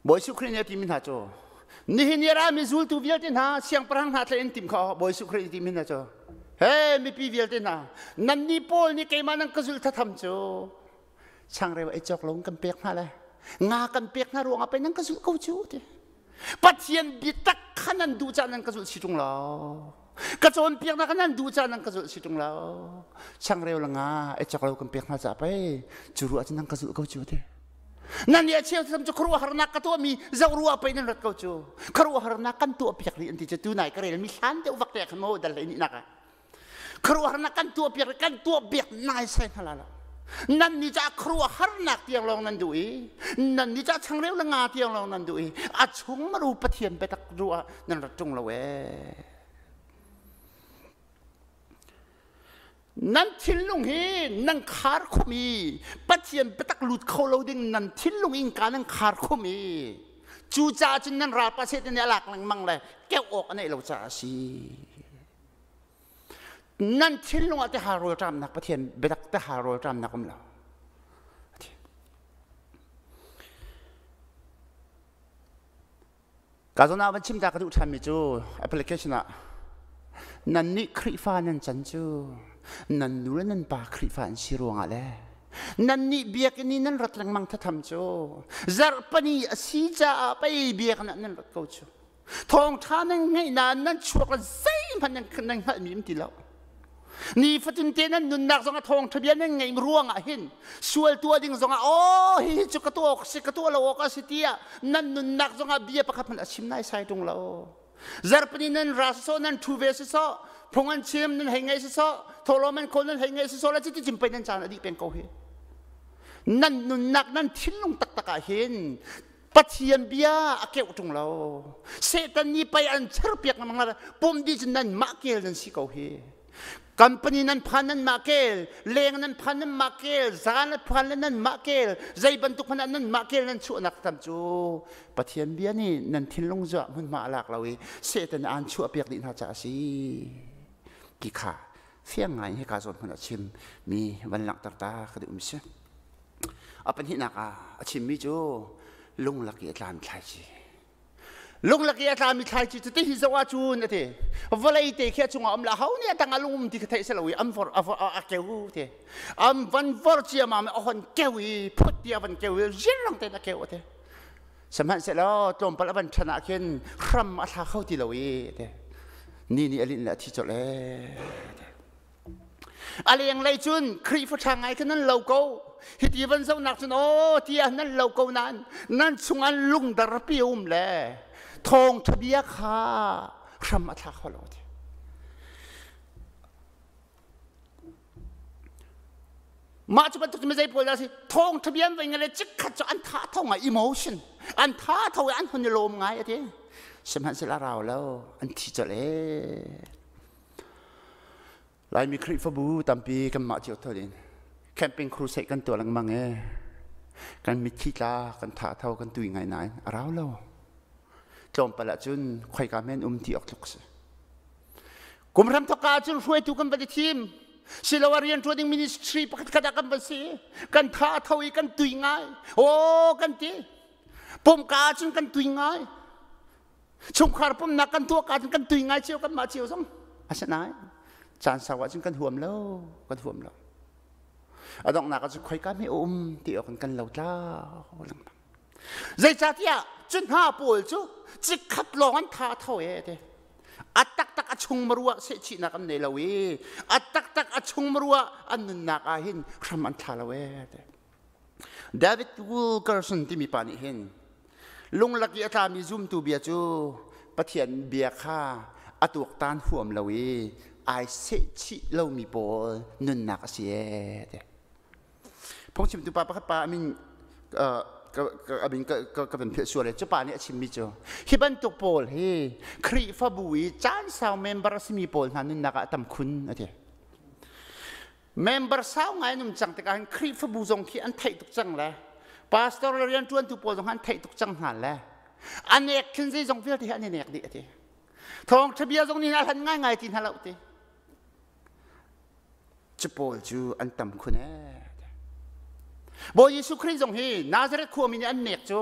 Bawi Jesuh Khrih nih a timi hna cu nihin i rami zultu vialte hna siangpahrang hna tlaih in tim kha Bawi Jesuh Khrih nih timi hna cu he mipi vialte hna nannih pawl nih keimah nan ka zulh thatham cu changreu ei cawk lo kan pek hna le nga kan pek hna ruangah pei nan ka zulh ko cu ti Pathian biatak kha nan duh caah nan ka zulh si ṭung lo. Ka cawnpiaknak kha nan duh caah nan ka zulh si ṭung lo. Changreu le nga ei cawk lo kan pek hna caah pei cu ruah cu nan ka zulh ko cu ti. Nan nih a cheu cu khuaruahharnak ka tuahmi zoh ruah pei nan rat ko cu. Khuaruahharnak kan tuah piak rih an ti cu tu nai ka rel mi hlan deuh vak te khan maw dal hlei nih nak ah. Khuaruahharnak kan tuah piak kan tuah piak nai sai hna la lo. Nan nih ca khuaruahharnak tiang lawng nan duh i nan nih ca changreu le nga tiang lawng nan duh i a chung maru Pathian biatak ruah nan rat ṭung lo ee. Nan thinlung hi nan khar khum i Pathian biatak lut kho lo ding nan thinlung innka nan khar khum i cucaah cun nan ralpa Satan nih a lak lengmang le keuh awk a neih lo caah a si. Nan thinlung ah tihal rawlṭamnak Pathian biatak tihal rawlṭamnak um lo. Ka zawn ah van chim ta ka duh ṭhanmi cu application ah nan nih Khrihfa nan can cu nan nu le nan pa Khrihfa an si ruangah le nan nih biakinn i nan rat lengmang thatham cu zarhpani a si caah pei biakinn ah nan rat ko cu. Thawngṭha nan ngeih nain nan chuak le zeihmanh nan nan hngalhmi um ti lo. Nifatin te nan nunnak zongah thawngṭha bia nan ngeih ruangah hin sual tuah ding zongah aw hihi cu ka tuah awk si ka tuah lo awk a si tiah nan nunnak zongah bia pakhat hmanh a chim naisai ṭung lo. Zarhpini nan ra sisawh nan ṭhu ve sisawh phung an chim nan hei ngaih sisawh thawhlawm an khawl nan hei ngaih sisawh le cuti cim pei nan caan a dih peng ko hi. Nan nunnak nan thinlung taktak ah hin Pathian bia a keuh ṭung lo. Satan nih pei an cherpiak lengmang la pum dih cun nan mah kel nan si ko hi. Company nan phan nan mah kel, leng nan phan nan mah kel, zan nan phan le nan mah kel, zei bantuk hmanh ah nan mah kel nan chuahnak tam cu Pathian bia nih nan thinlung zuah hmunhma a lak lo i Satan an chuahpiak dih hna caah a si. Ti kha fiang ngai in hika zawn hmun a chim mi van langhter ta ka duh mi si. A pahnihnak ah a chimmi cu lunglak i a tlami thlaici. Lunglak i a tlami thlaici cu tihi zoh ahcun a ti. Vawlei te khi a chungah um la ho nih a tang ah lung um ti kha theih si lo i an vor a keu ti. An van vor ciamam a hon keu i phut ti a van keu i zinrang tein a keu a ti. Sihmanhsehlaw tlawmpal a van ṭhan ah khin hram a thla kho ti lo i ti. Ni nih a linh le a thi colh ee. A lenglei cun Khrihfa ṭha ngai kha nan lo ko. Hiti van zohnak cun aw tiah nan lo ko nain nan chungah lungdarpi a um le thawngṭha bia kha hram a thla kho lo ti. Mah cu bantuk cu zei pawl dah si thawngṭha bia an vai ngai le chikkhat cu an tha tho ngai emotion an tha tho i an hun i lawm ngai a ti. Sihmanhsehlaw a rau lo an thi colh ee. Laimi Khrihfabu tampi kanmah cio thol in camping crusade kan tuah lengmang e. Kan mitthli tla, kan tha tho, kan tui ngai nain a rau lo. Tlawmpal ahcun khoika men um ti awk tluk si. Kum hram thok ka cun hruaitu kan va i thim. Siloah rian ṭuan ding ministry pakhat khat ah kan va si. Kan tha a tho i kan tui ngai. Aw kan ti. Pumka ah cun kan tui ngai. Chungkhar pumnak kan tuah ka cun kan tui ngai cio kan mah cio zong. Asinain caan sau ah cun kan huam lo, kan huam lo. A donghnak ah cun khoika hme um ti awk in kan lo tlau lengmang. Zeicahtiah cu hna pawl cu chikkhat lawng an tha tho e te. A taktak a chung marua sehchihnak an nei lo i a taktak a chung marua an nunnak ah hin hram an thla lo e te. David Wilkerson timi pa nih hin lunglak i a tlami zumtu bia cu Pathian bia kha a tuaktan huam lo i ai sehchih lomi pawl nunnak a si e te. Phungchimtu pa pakhat pa amin amin ka van philh sual cu pa nih a chimmi cu hi bantuk pawl hi Khrihfabu i caan sau member a simi pawl hna nunnak ah a tam khun a ti. Member sau ngai an um cang tikah hin Khrihfabu zong khi an theih tuk cang le pastor le rianṭuantu pawl zong an theih tuk cang hna le a nek khin zeizong vialte hi an i nek dih a ti. Thawngṭha bia zong nih a hlan ngaingai ti hna lo ti. Cu pawl cu an tam khun ee. Bawi Jesuh Khrih zong hi Nazareth khuami nih an nek cu.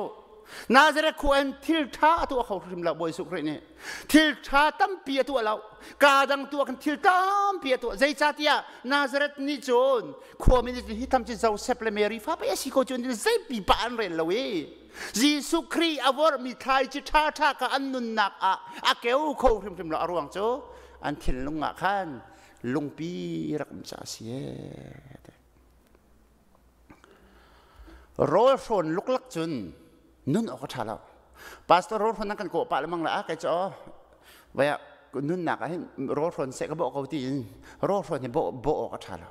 Nazareth khua in thil ṭha a tuah kho hrim lo Bawi Jesuh Khrih nih. Thil ṭha tampi a tuah lo. Kaa dang tuah khan thil tampi a tuah. Zeicahtiah Nazareth nih cun khuami nih hi tham cu Joseph le Mary fa pei a si ko cu zeipi pa an rel lo i Jesuh Khrih a vorhmi thlaici ṭhaṭha kha an nunnak ah a keu kho hrimhrim lo. A ruang cu an thinlung ah khan lungpi rak um ca si Rawl hrawn luklak cun nun awk a ṭha lo. Pastor rawl hrawn nan kan kawh pah lengmang la a kai cu vaya nunnak ah hin rawl hrawn seh ka bawh ko tiin rawl hrawn hi bawh bawh awk a ṭha lo.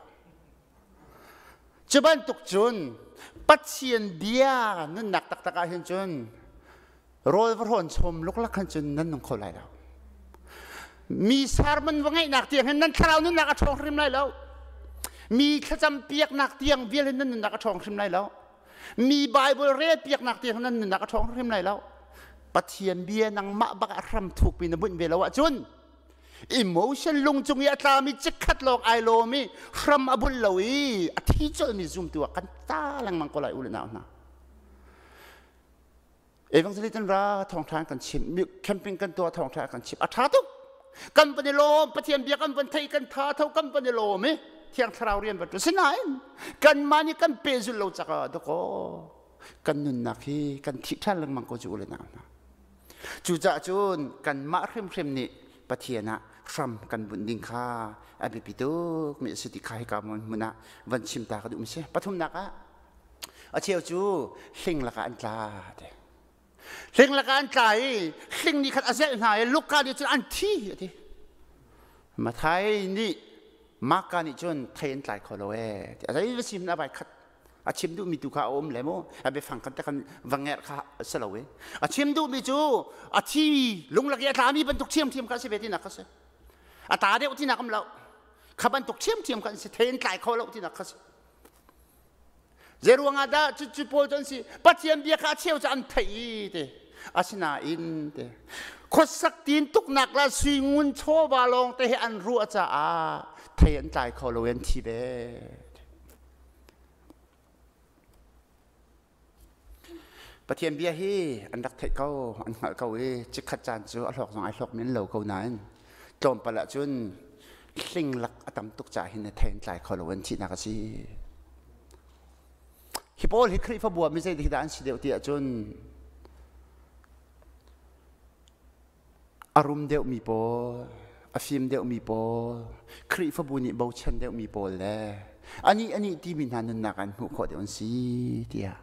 Cu bantuk cun Pathian bia nunnak taktak ah hin cun rawl va hrawn chom luklak khan cun nan nung kho lai lo. Mi sermon va ngaihnak tiang hin nan thlarau nunnak a ṭhawng hrim lai lo. Mi thlacam piaknak tiang vial hin nan nunnak a ṭhawng hrim lai lo. Mi Bible rel piaknak tiang hin nan nunnak a ṭhawng hrim lai lo. Pathian bia nangmah bak ah hram thukpi na bunh ve lo ahcun emotion lung cung i a tlami chikkhat lawng ai lawm i hram a bulh lo i a thi colmi zumtu ah kan ta lengmang ko lai u le nau hna. Evangelist an ra thawngṭha kan chim camping kan tuah thawngṭha kan chim a ṭha tuk kan van i lawm Pathian bia kan van thei kan tha tho kan van i lawm i Thiang Thlarau rian va ṭu sinain kanmah nih kan pehzulh lo caka dakaw kan nunnak hi kan thih ṭhan lengmang ko cu u le nau hna cucaah cun kanmah hrimhrim nih Pathian ah hram kan bunh ding kha a biapi tuk mi a si ti kha hika hmun ah van chim ta ka duh mi si pathumnak ah A cheu cu hling lakah an tla ti. Hling lakah an tla i hling nih khan a zelh hna i Luka nih cun an thi a ti. Mathai nih Marka nih cun thei an tlai kho lo ee ti. A zei va sim na vai khat. A chim duhmi tu kha a um le mu. A biafang kan te kan va ngerh kha a si lo i. A chim duhmi cu a thi lunglak i a tlami bantuk ṭhiamṭhiam kha a si ve tinak kha si. A ta deuh tinak um lo. Kha bantuk ṭhiamṭhiam kha an si. Thei an tlai kho lo tinak kha si. Zeiruang ah dah cucu pawl cu an si? Pathian bia kha a cheu cu an theih i ti. Asinain ti khuasak tin tuknak la sui ngun chawva lawng te hi an ruah caah thei an tlai kho lo i an thi ve. Pathian bia hi an rak theih ko, an hngalh ko i chikkhat caan cu a hlawk zong ai hlawk men lo ko nain tlawmpal ah cun hling lak a tam tuk caah hin thei an tlai kho lo an thihnak a si. Hi pawl hi Khrihfabu ah mi zei dah an si deuh ti ahcun a rum deuhmi pawl, a fim deuhmi pawl, Khrihfabu nih bochan deuhmi pawl le anih anih timi hna nunnak an hmuh khawh deuh an si tiah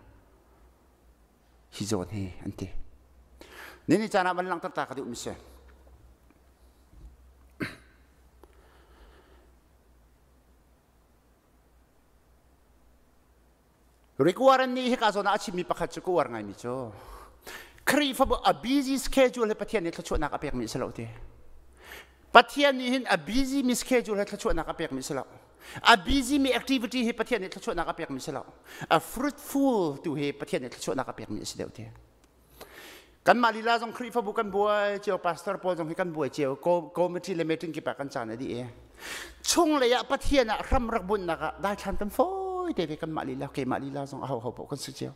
hi zawn hi an ti. Nini caan ah van langhter ta ka duhmi si. Rick Warren nih hika zawn ah a chimmi pakhat cu ka uar ngaimi cu Khrihfabu a busy schedule he Pathian nih thluachuahnak a pekmi a si lo ti. Pathian nih hin a busy mi schedule he thluachuahnak a pekmi a si lo. A busy mi activity hi Pathian nih thluachuahnak a pekmi a si lo. A fruitful tu hi Pathian nih thluachuahnak a pekmi a si deuh ti. Kanmah lila zong Khrihfabu kan buai cio, pastor pawl zong hi kan buai cio, committee le meeting kip ah kan caan a dih i chunglei ah Pathian ah hram rak bunhnak ah daithlan kan fawi te ve. Kanmah lila, keimah lila zong, aho ho paoh kan si cio.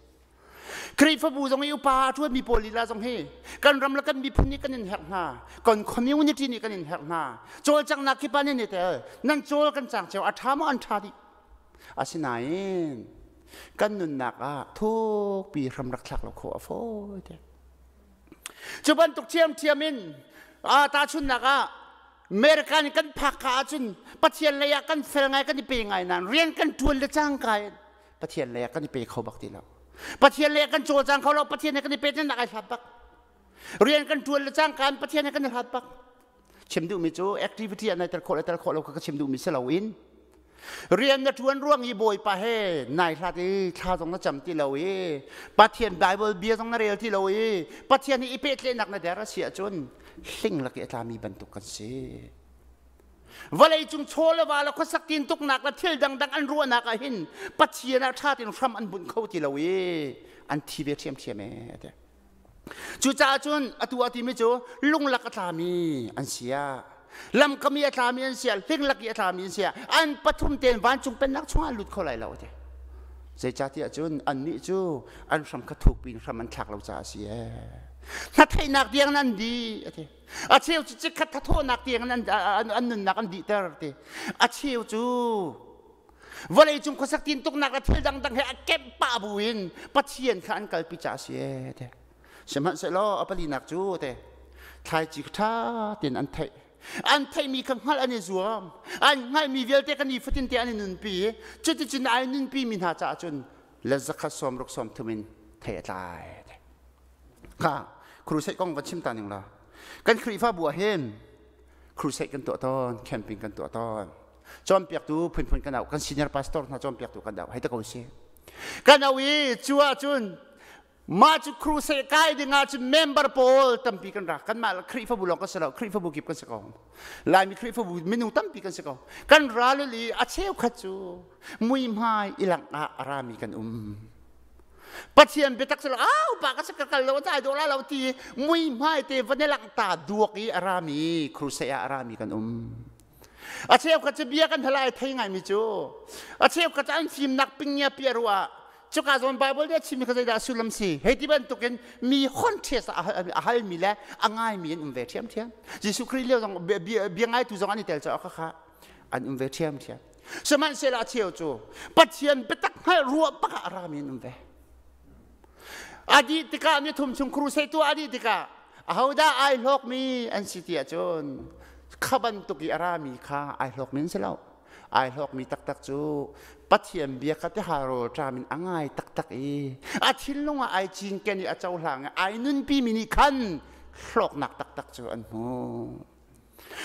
Khrihfabu zong i upa a ṭuanmi pawl lila zong hi kan ram le kan miphun nih kan in herh hna, kan community nih kan in herh hna. Cawlcanghnak kip ah nan i tel, nan cawl kan cang cio, a ṭha maw an ṭha dih. Asinain kan nunnak ah thukpi hram rak thlak lo khawh a fawi te. Cu bantuk ṭhiamṭhiam in tahchunhnak ah America nih kan phak ka ahcun Pathian lei ah kan fel ngai, kan i pe ngai nain rian kan ṭuan le cangka in Pathian lei ah kan i pe kho bak ti lo. Pathian lei ah kan cawlcang kho lo, Pathian he kan i pe nak ai hlat bak. Rian kan ṭuan le cangka in Pathian he kan i hlat bak. Chim duhmi cu activity ah nai tel khawh le tel khawh lo kha ka chim duhmi si loin rian na ṭuan ruang i Bawipa he nai hlat i thla zong na cam ti lo i Pathian Bible bia zong na rel ti lo i Pathian i pehtlaihnak na der a si ahcun hling lak i a tlami bantuk kan si. Vawlei cung chaw le va le khuasak tin tuknak le thil dangdang an ruahnak ah hin Pathian ah ṭha tein hram an bunh kho ti lo i an thi ve ṭhiamṭhiam e te. Cucaah cun atu a timi cu lunglak a tlami an si ah, lamkam i a tlami an si ah, hlinglak i a tlami an si ah, an pathum tein vancung pennak chungah an lut kho lai lo ti. Zeicahtiah cun annih cu an hram kha thuk piin hram an thlak lo caah a si ee. Hnatheihnak tiang an di a ti. A cheu cu chikkhat thathawhnak tiang an nunnak an dihter ti. A cheu cu vawlei cung khuasak tin tuknak le thil dangdang he a kemh pah buin Pathian kha an kalpi ca si e te. Sihmanhsehlaw a palinak cu te thlaici ṭha tein an theih, an theihmi kha hngalh an i zuam, an hngalhmi vialte kan nifatin te an i nunpi. Cuticun ai nunpi mi hna caah cun le 160 30 in thei a tlai kha. Crusade kong van chim ta ning la, kan Khrihfabu ah hin crusade kan tuah tawn, camping kan tuah tawn, cawnpiaktu phunphun kan auh, kan senior pastor hna cawnpiaktu kan auh hei ta ko si. Kan auh i cu ahcun mah cu crusade kai ding ah cun member pawl tampi kan ra. Kanmah Khrihfabu lawng kan si lo, Khrihfabu kip kan si ko, Laimi Khrihfabu minung tampi kan si ko. Kan ra lul i a cheukhat cu muihmai ilang ah a rami kan um. Pathian biatak si lo, au pa ka si, ka kal lo, dai dawh la lo ti muihmai te van i lang ta duak i a rami, crusade ah a rami kan um. A cheukhat cu bia kan halai thei ngaimi cu, a cheukhat cu an fimnak pingnia pia ruah cuka zawn Bible nih a chimmi kha zeidah sullam si hei ti bantukin mi hon ṭhias a halmi le a ngaimi an um ve ṭhiamṭhiam. Jesuh Khrih lio zong bia ngaitu zong an i tel caah kha an um ve ṭhiamṭhiam. Sihmanhsehlaw a cheu cu Pathian biatak hngalh ruah bak ah a rami an um ve. A dih tikah, ni thum chung crusade tuah a dih tikah ahodah ai hlawkmi an si ti ahcun kha bantuk i a rami kha ai hlawkmi an si lo. Ai hlawkmi taktak cu Pathian bia kha tihal rawl ṭam in a ngai taktak i a thinlung ah ai cinken i a cohlang i ai nunpimi nih khan hlawknak taktak cu an hmu.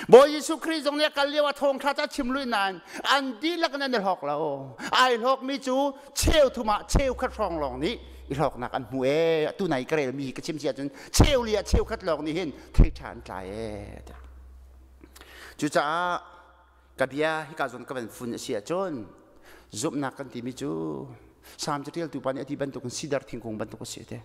Bawi Jesuh Khrih zong nih a kal lio ah thawngṭha cu a chim lui nain an dihlak in an i hlawk lo. Ai hlawkmi cu cheu thum ah cheu khat hrawng lawng nih i hlawknak an hmu ee. Atu nai ka relmi ka chim si ahcun cheu li ah cheu khat lawng nih hin thei ṭha an tlai ee. Cucaah ka bia hika zawn ka van fun a si ahcun zumhnak kan timi cu Salm caṭialtu pa nih a ti bantukin sidar thingkung bantuk a si te.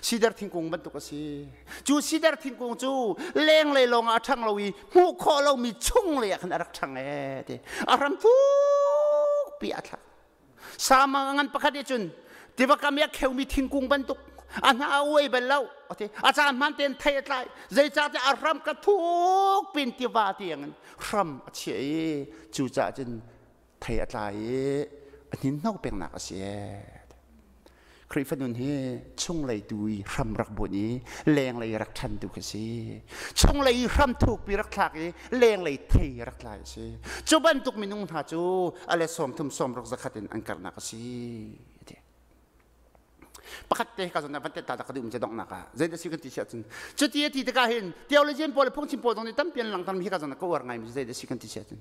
Sidar thingkung bantuk a si. Cu sidar thingkung cu lenglei lawng ah a ṭhang lo i hmuh khawh lomi chunglei ah khan a rak ṭhang ee ti. A hram thukpi a thlak. Sama ngan pakhat nih cun tiva kam i a kheumi thingkung bantuk, a hna a uai bal lo ati, a caan hman tein thei a tlai, zeicahtiah a hram ka thuk pin tiva tiangin hram a chiah i cucaah cun thei a tlai i a hninhno pengnak a si. Khrihfa nun hi chunglei tu i hram rak bunh i lenglei rak ṭhan tu khi si. Chunglei i hram thukpi rak thlak i lenglei thei rak tlai a si. Cu bantuk minung hna cu a let 30 60 100 in an karnak a si. Pakhat te ka zon van ta ka duh um donghnak ah zei da si kan ti si ahcun, cuti a ti tikah hin theologian pawl le phungchim pawl zong nih tampi an langhter mi hi ka zon ka uar ngai mi zei da si kan ti si ahcun,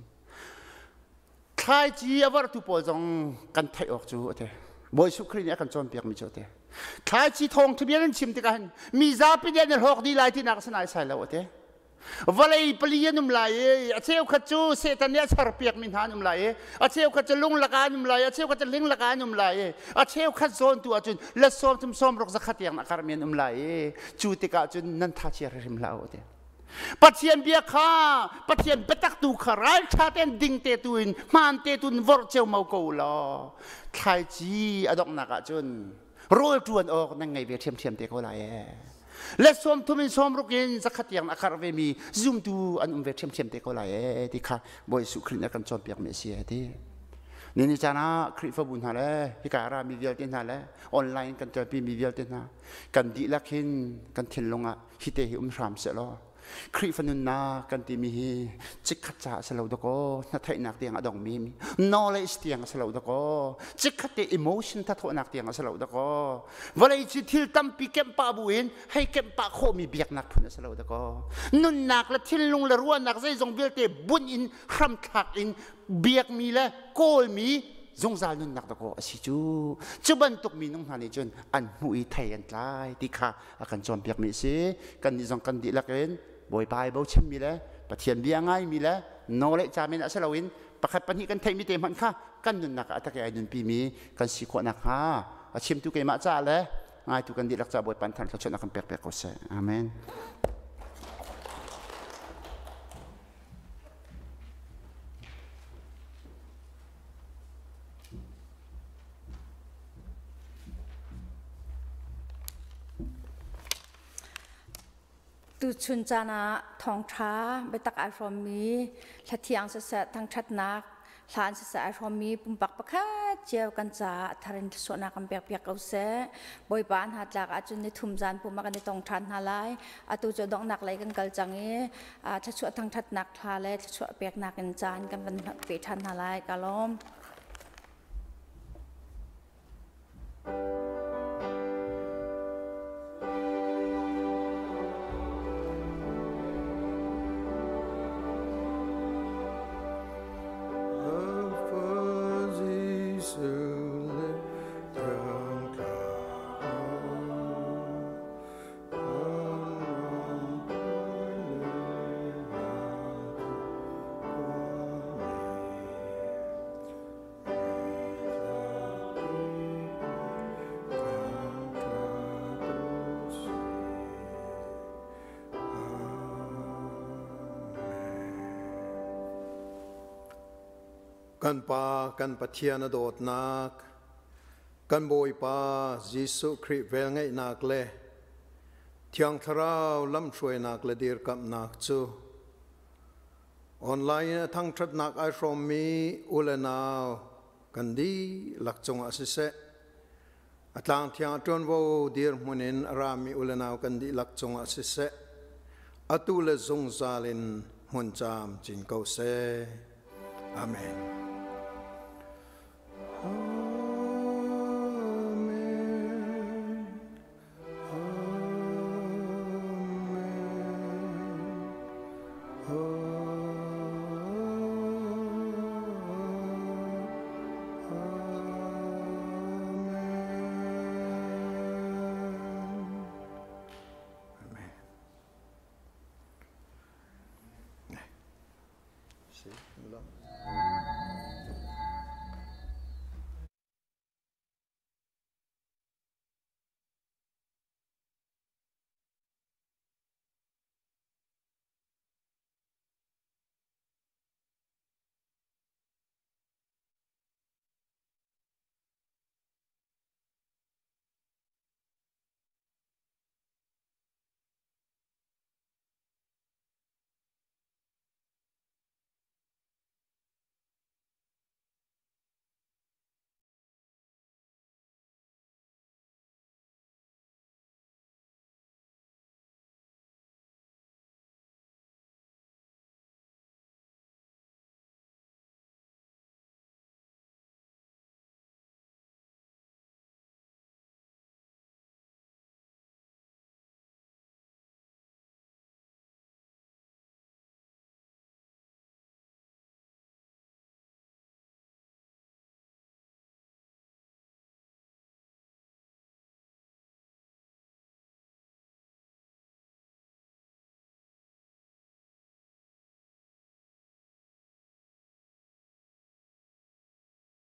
thlaici a vorhtu pawl zong kan theih awk cu a ti. Bawi Jesuh Khrih nih a kan cawnpiak mi cu a ti, thlaici thawng ṭha bia nan chim tikah hin mi zapi nih an i hlawk dih lai tinak a si naisai lo a ti. Vawlei pali an um lai i a cheukhat cu Satan nih a serpiakmi hna an um lai i a cheukhat cu lung lakah an um lai i a cheukhat cu ling lakah an um lai i a cheukhat zawn tu ahcun la sawm thum sawm ruk zakhat tiang a karmi an um lai i cu tikah cun nan tha chia hrim hlah u ti. Pathian bia kha Pathian biatak tu kha ralṭha tein ding te tu in hmaan te tu in vorh ceomo ko law thlaici a donghnak ahcun rawl ṭuan awk nan ngei ve ṭhiamṭhiam te ko lai ee. Le sawm thum in sawm ruk in zakhat tiang a karh ve mi zumtu an um ve ṭhiamṭhiam te ko lai ee ti kha Bawi Jesuh Khrih nih a kan cawnpiak mi a si ee ti. Nini caan ah Khrihfabu hna le hika ra mi vialte hna le online kan telpi mi vialte hna kan dihlak hin kan thinlung ah hi te hi um hram seh law Khrihfa nunnak kan timi hi chikkhat ca a si lo dakaw hnatheihnak tiang a dongmi knowledge tiang a si lo dakaw chikkhat te emotion thathawhnak tiang a si lo dakaw vawlei cu thil tampi kemh pah bu in hei kemh pah khawhmi biaknak phun a si lo dakaw nunnak le thinlung le ruahnak zeizong vialte bunh in hramthlak in biakmi le kawlmi zungzal nunnak dakaw a si cu. Cu bantuk minung hna nih cun an hmuh i thei an tlai ti kha a kan cawnpiakmi a si. Kannih zong kan dihlak in Bawipa ai bochanmi le Pathian bia ngaimi le knowledge ca men ah si loin pakhat pahnih kan theihmi te hmanh kha kan nunnak ah a tak i ai nunpimi kan si khawh nakhnga a chimtu keimah caah le ngaitu kan dihlak caah Bawipa nih thluachuah kan pek piak ko seh. Amen. Tuchun caan ah thawngṭha biatak ai hrawmmi hlathiang siseh thangṭhatnak hlan siseh ai hrawmmi pumpak pakhat cio kan caah a thar in thluachuahnak kan pekpiak ko seh. Bawipa hna tlak ahcun ni thum zan pum ah kan i tong ṭhan hna lai. Atu cu donghnak lei kan kal cang i thluachuah thangṭhatnak thla le thluachuah peknak in caan kan van pe ṭhan hna lai. Ka lawm. Kan Pa kan Pathian a dawtnak, kan Bawipa Jesuh Khrih velngeihnak le Thiang Thlarau lamhruainak le dirkamhnak cu Online in a thangṭhatnak ai hrawmmi u le nau kan dihlak cungah siseh, a tlangthiang a ṭuanvo dirhmun in a rami u le nau kan dihlak cungah siseh, atu le zungzal in hmun caam cin ko seh. Amen.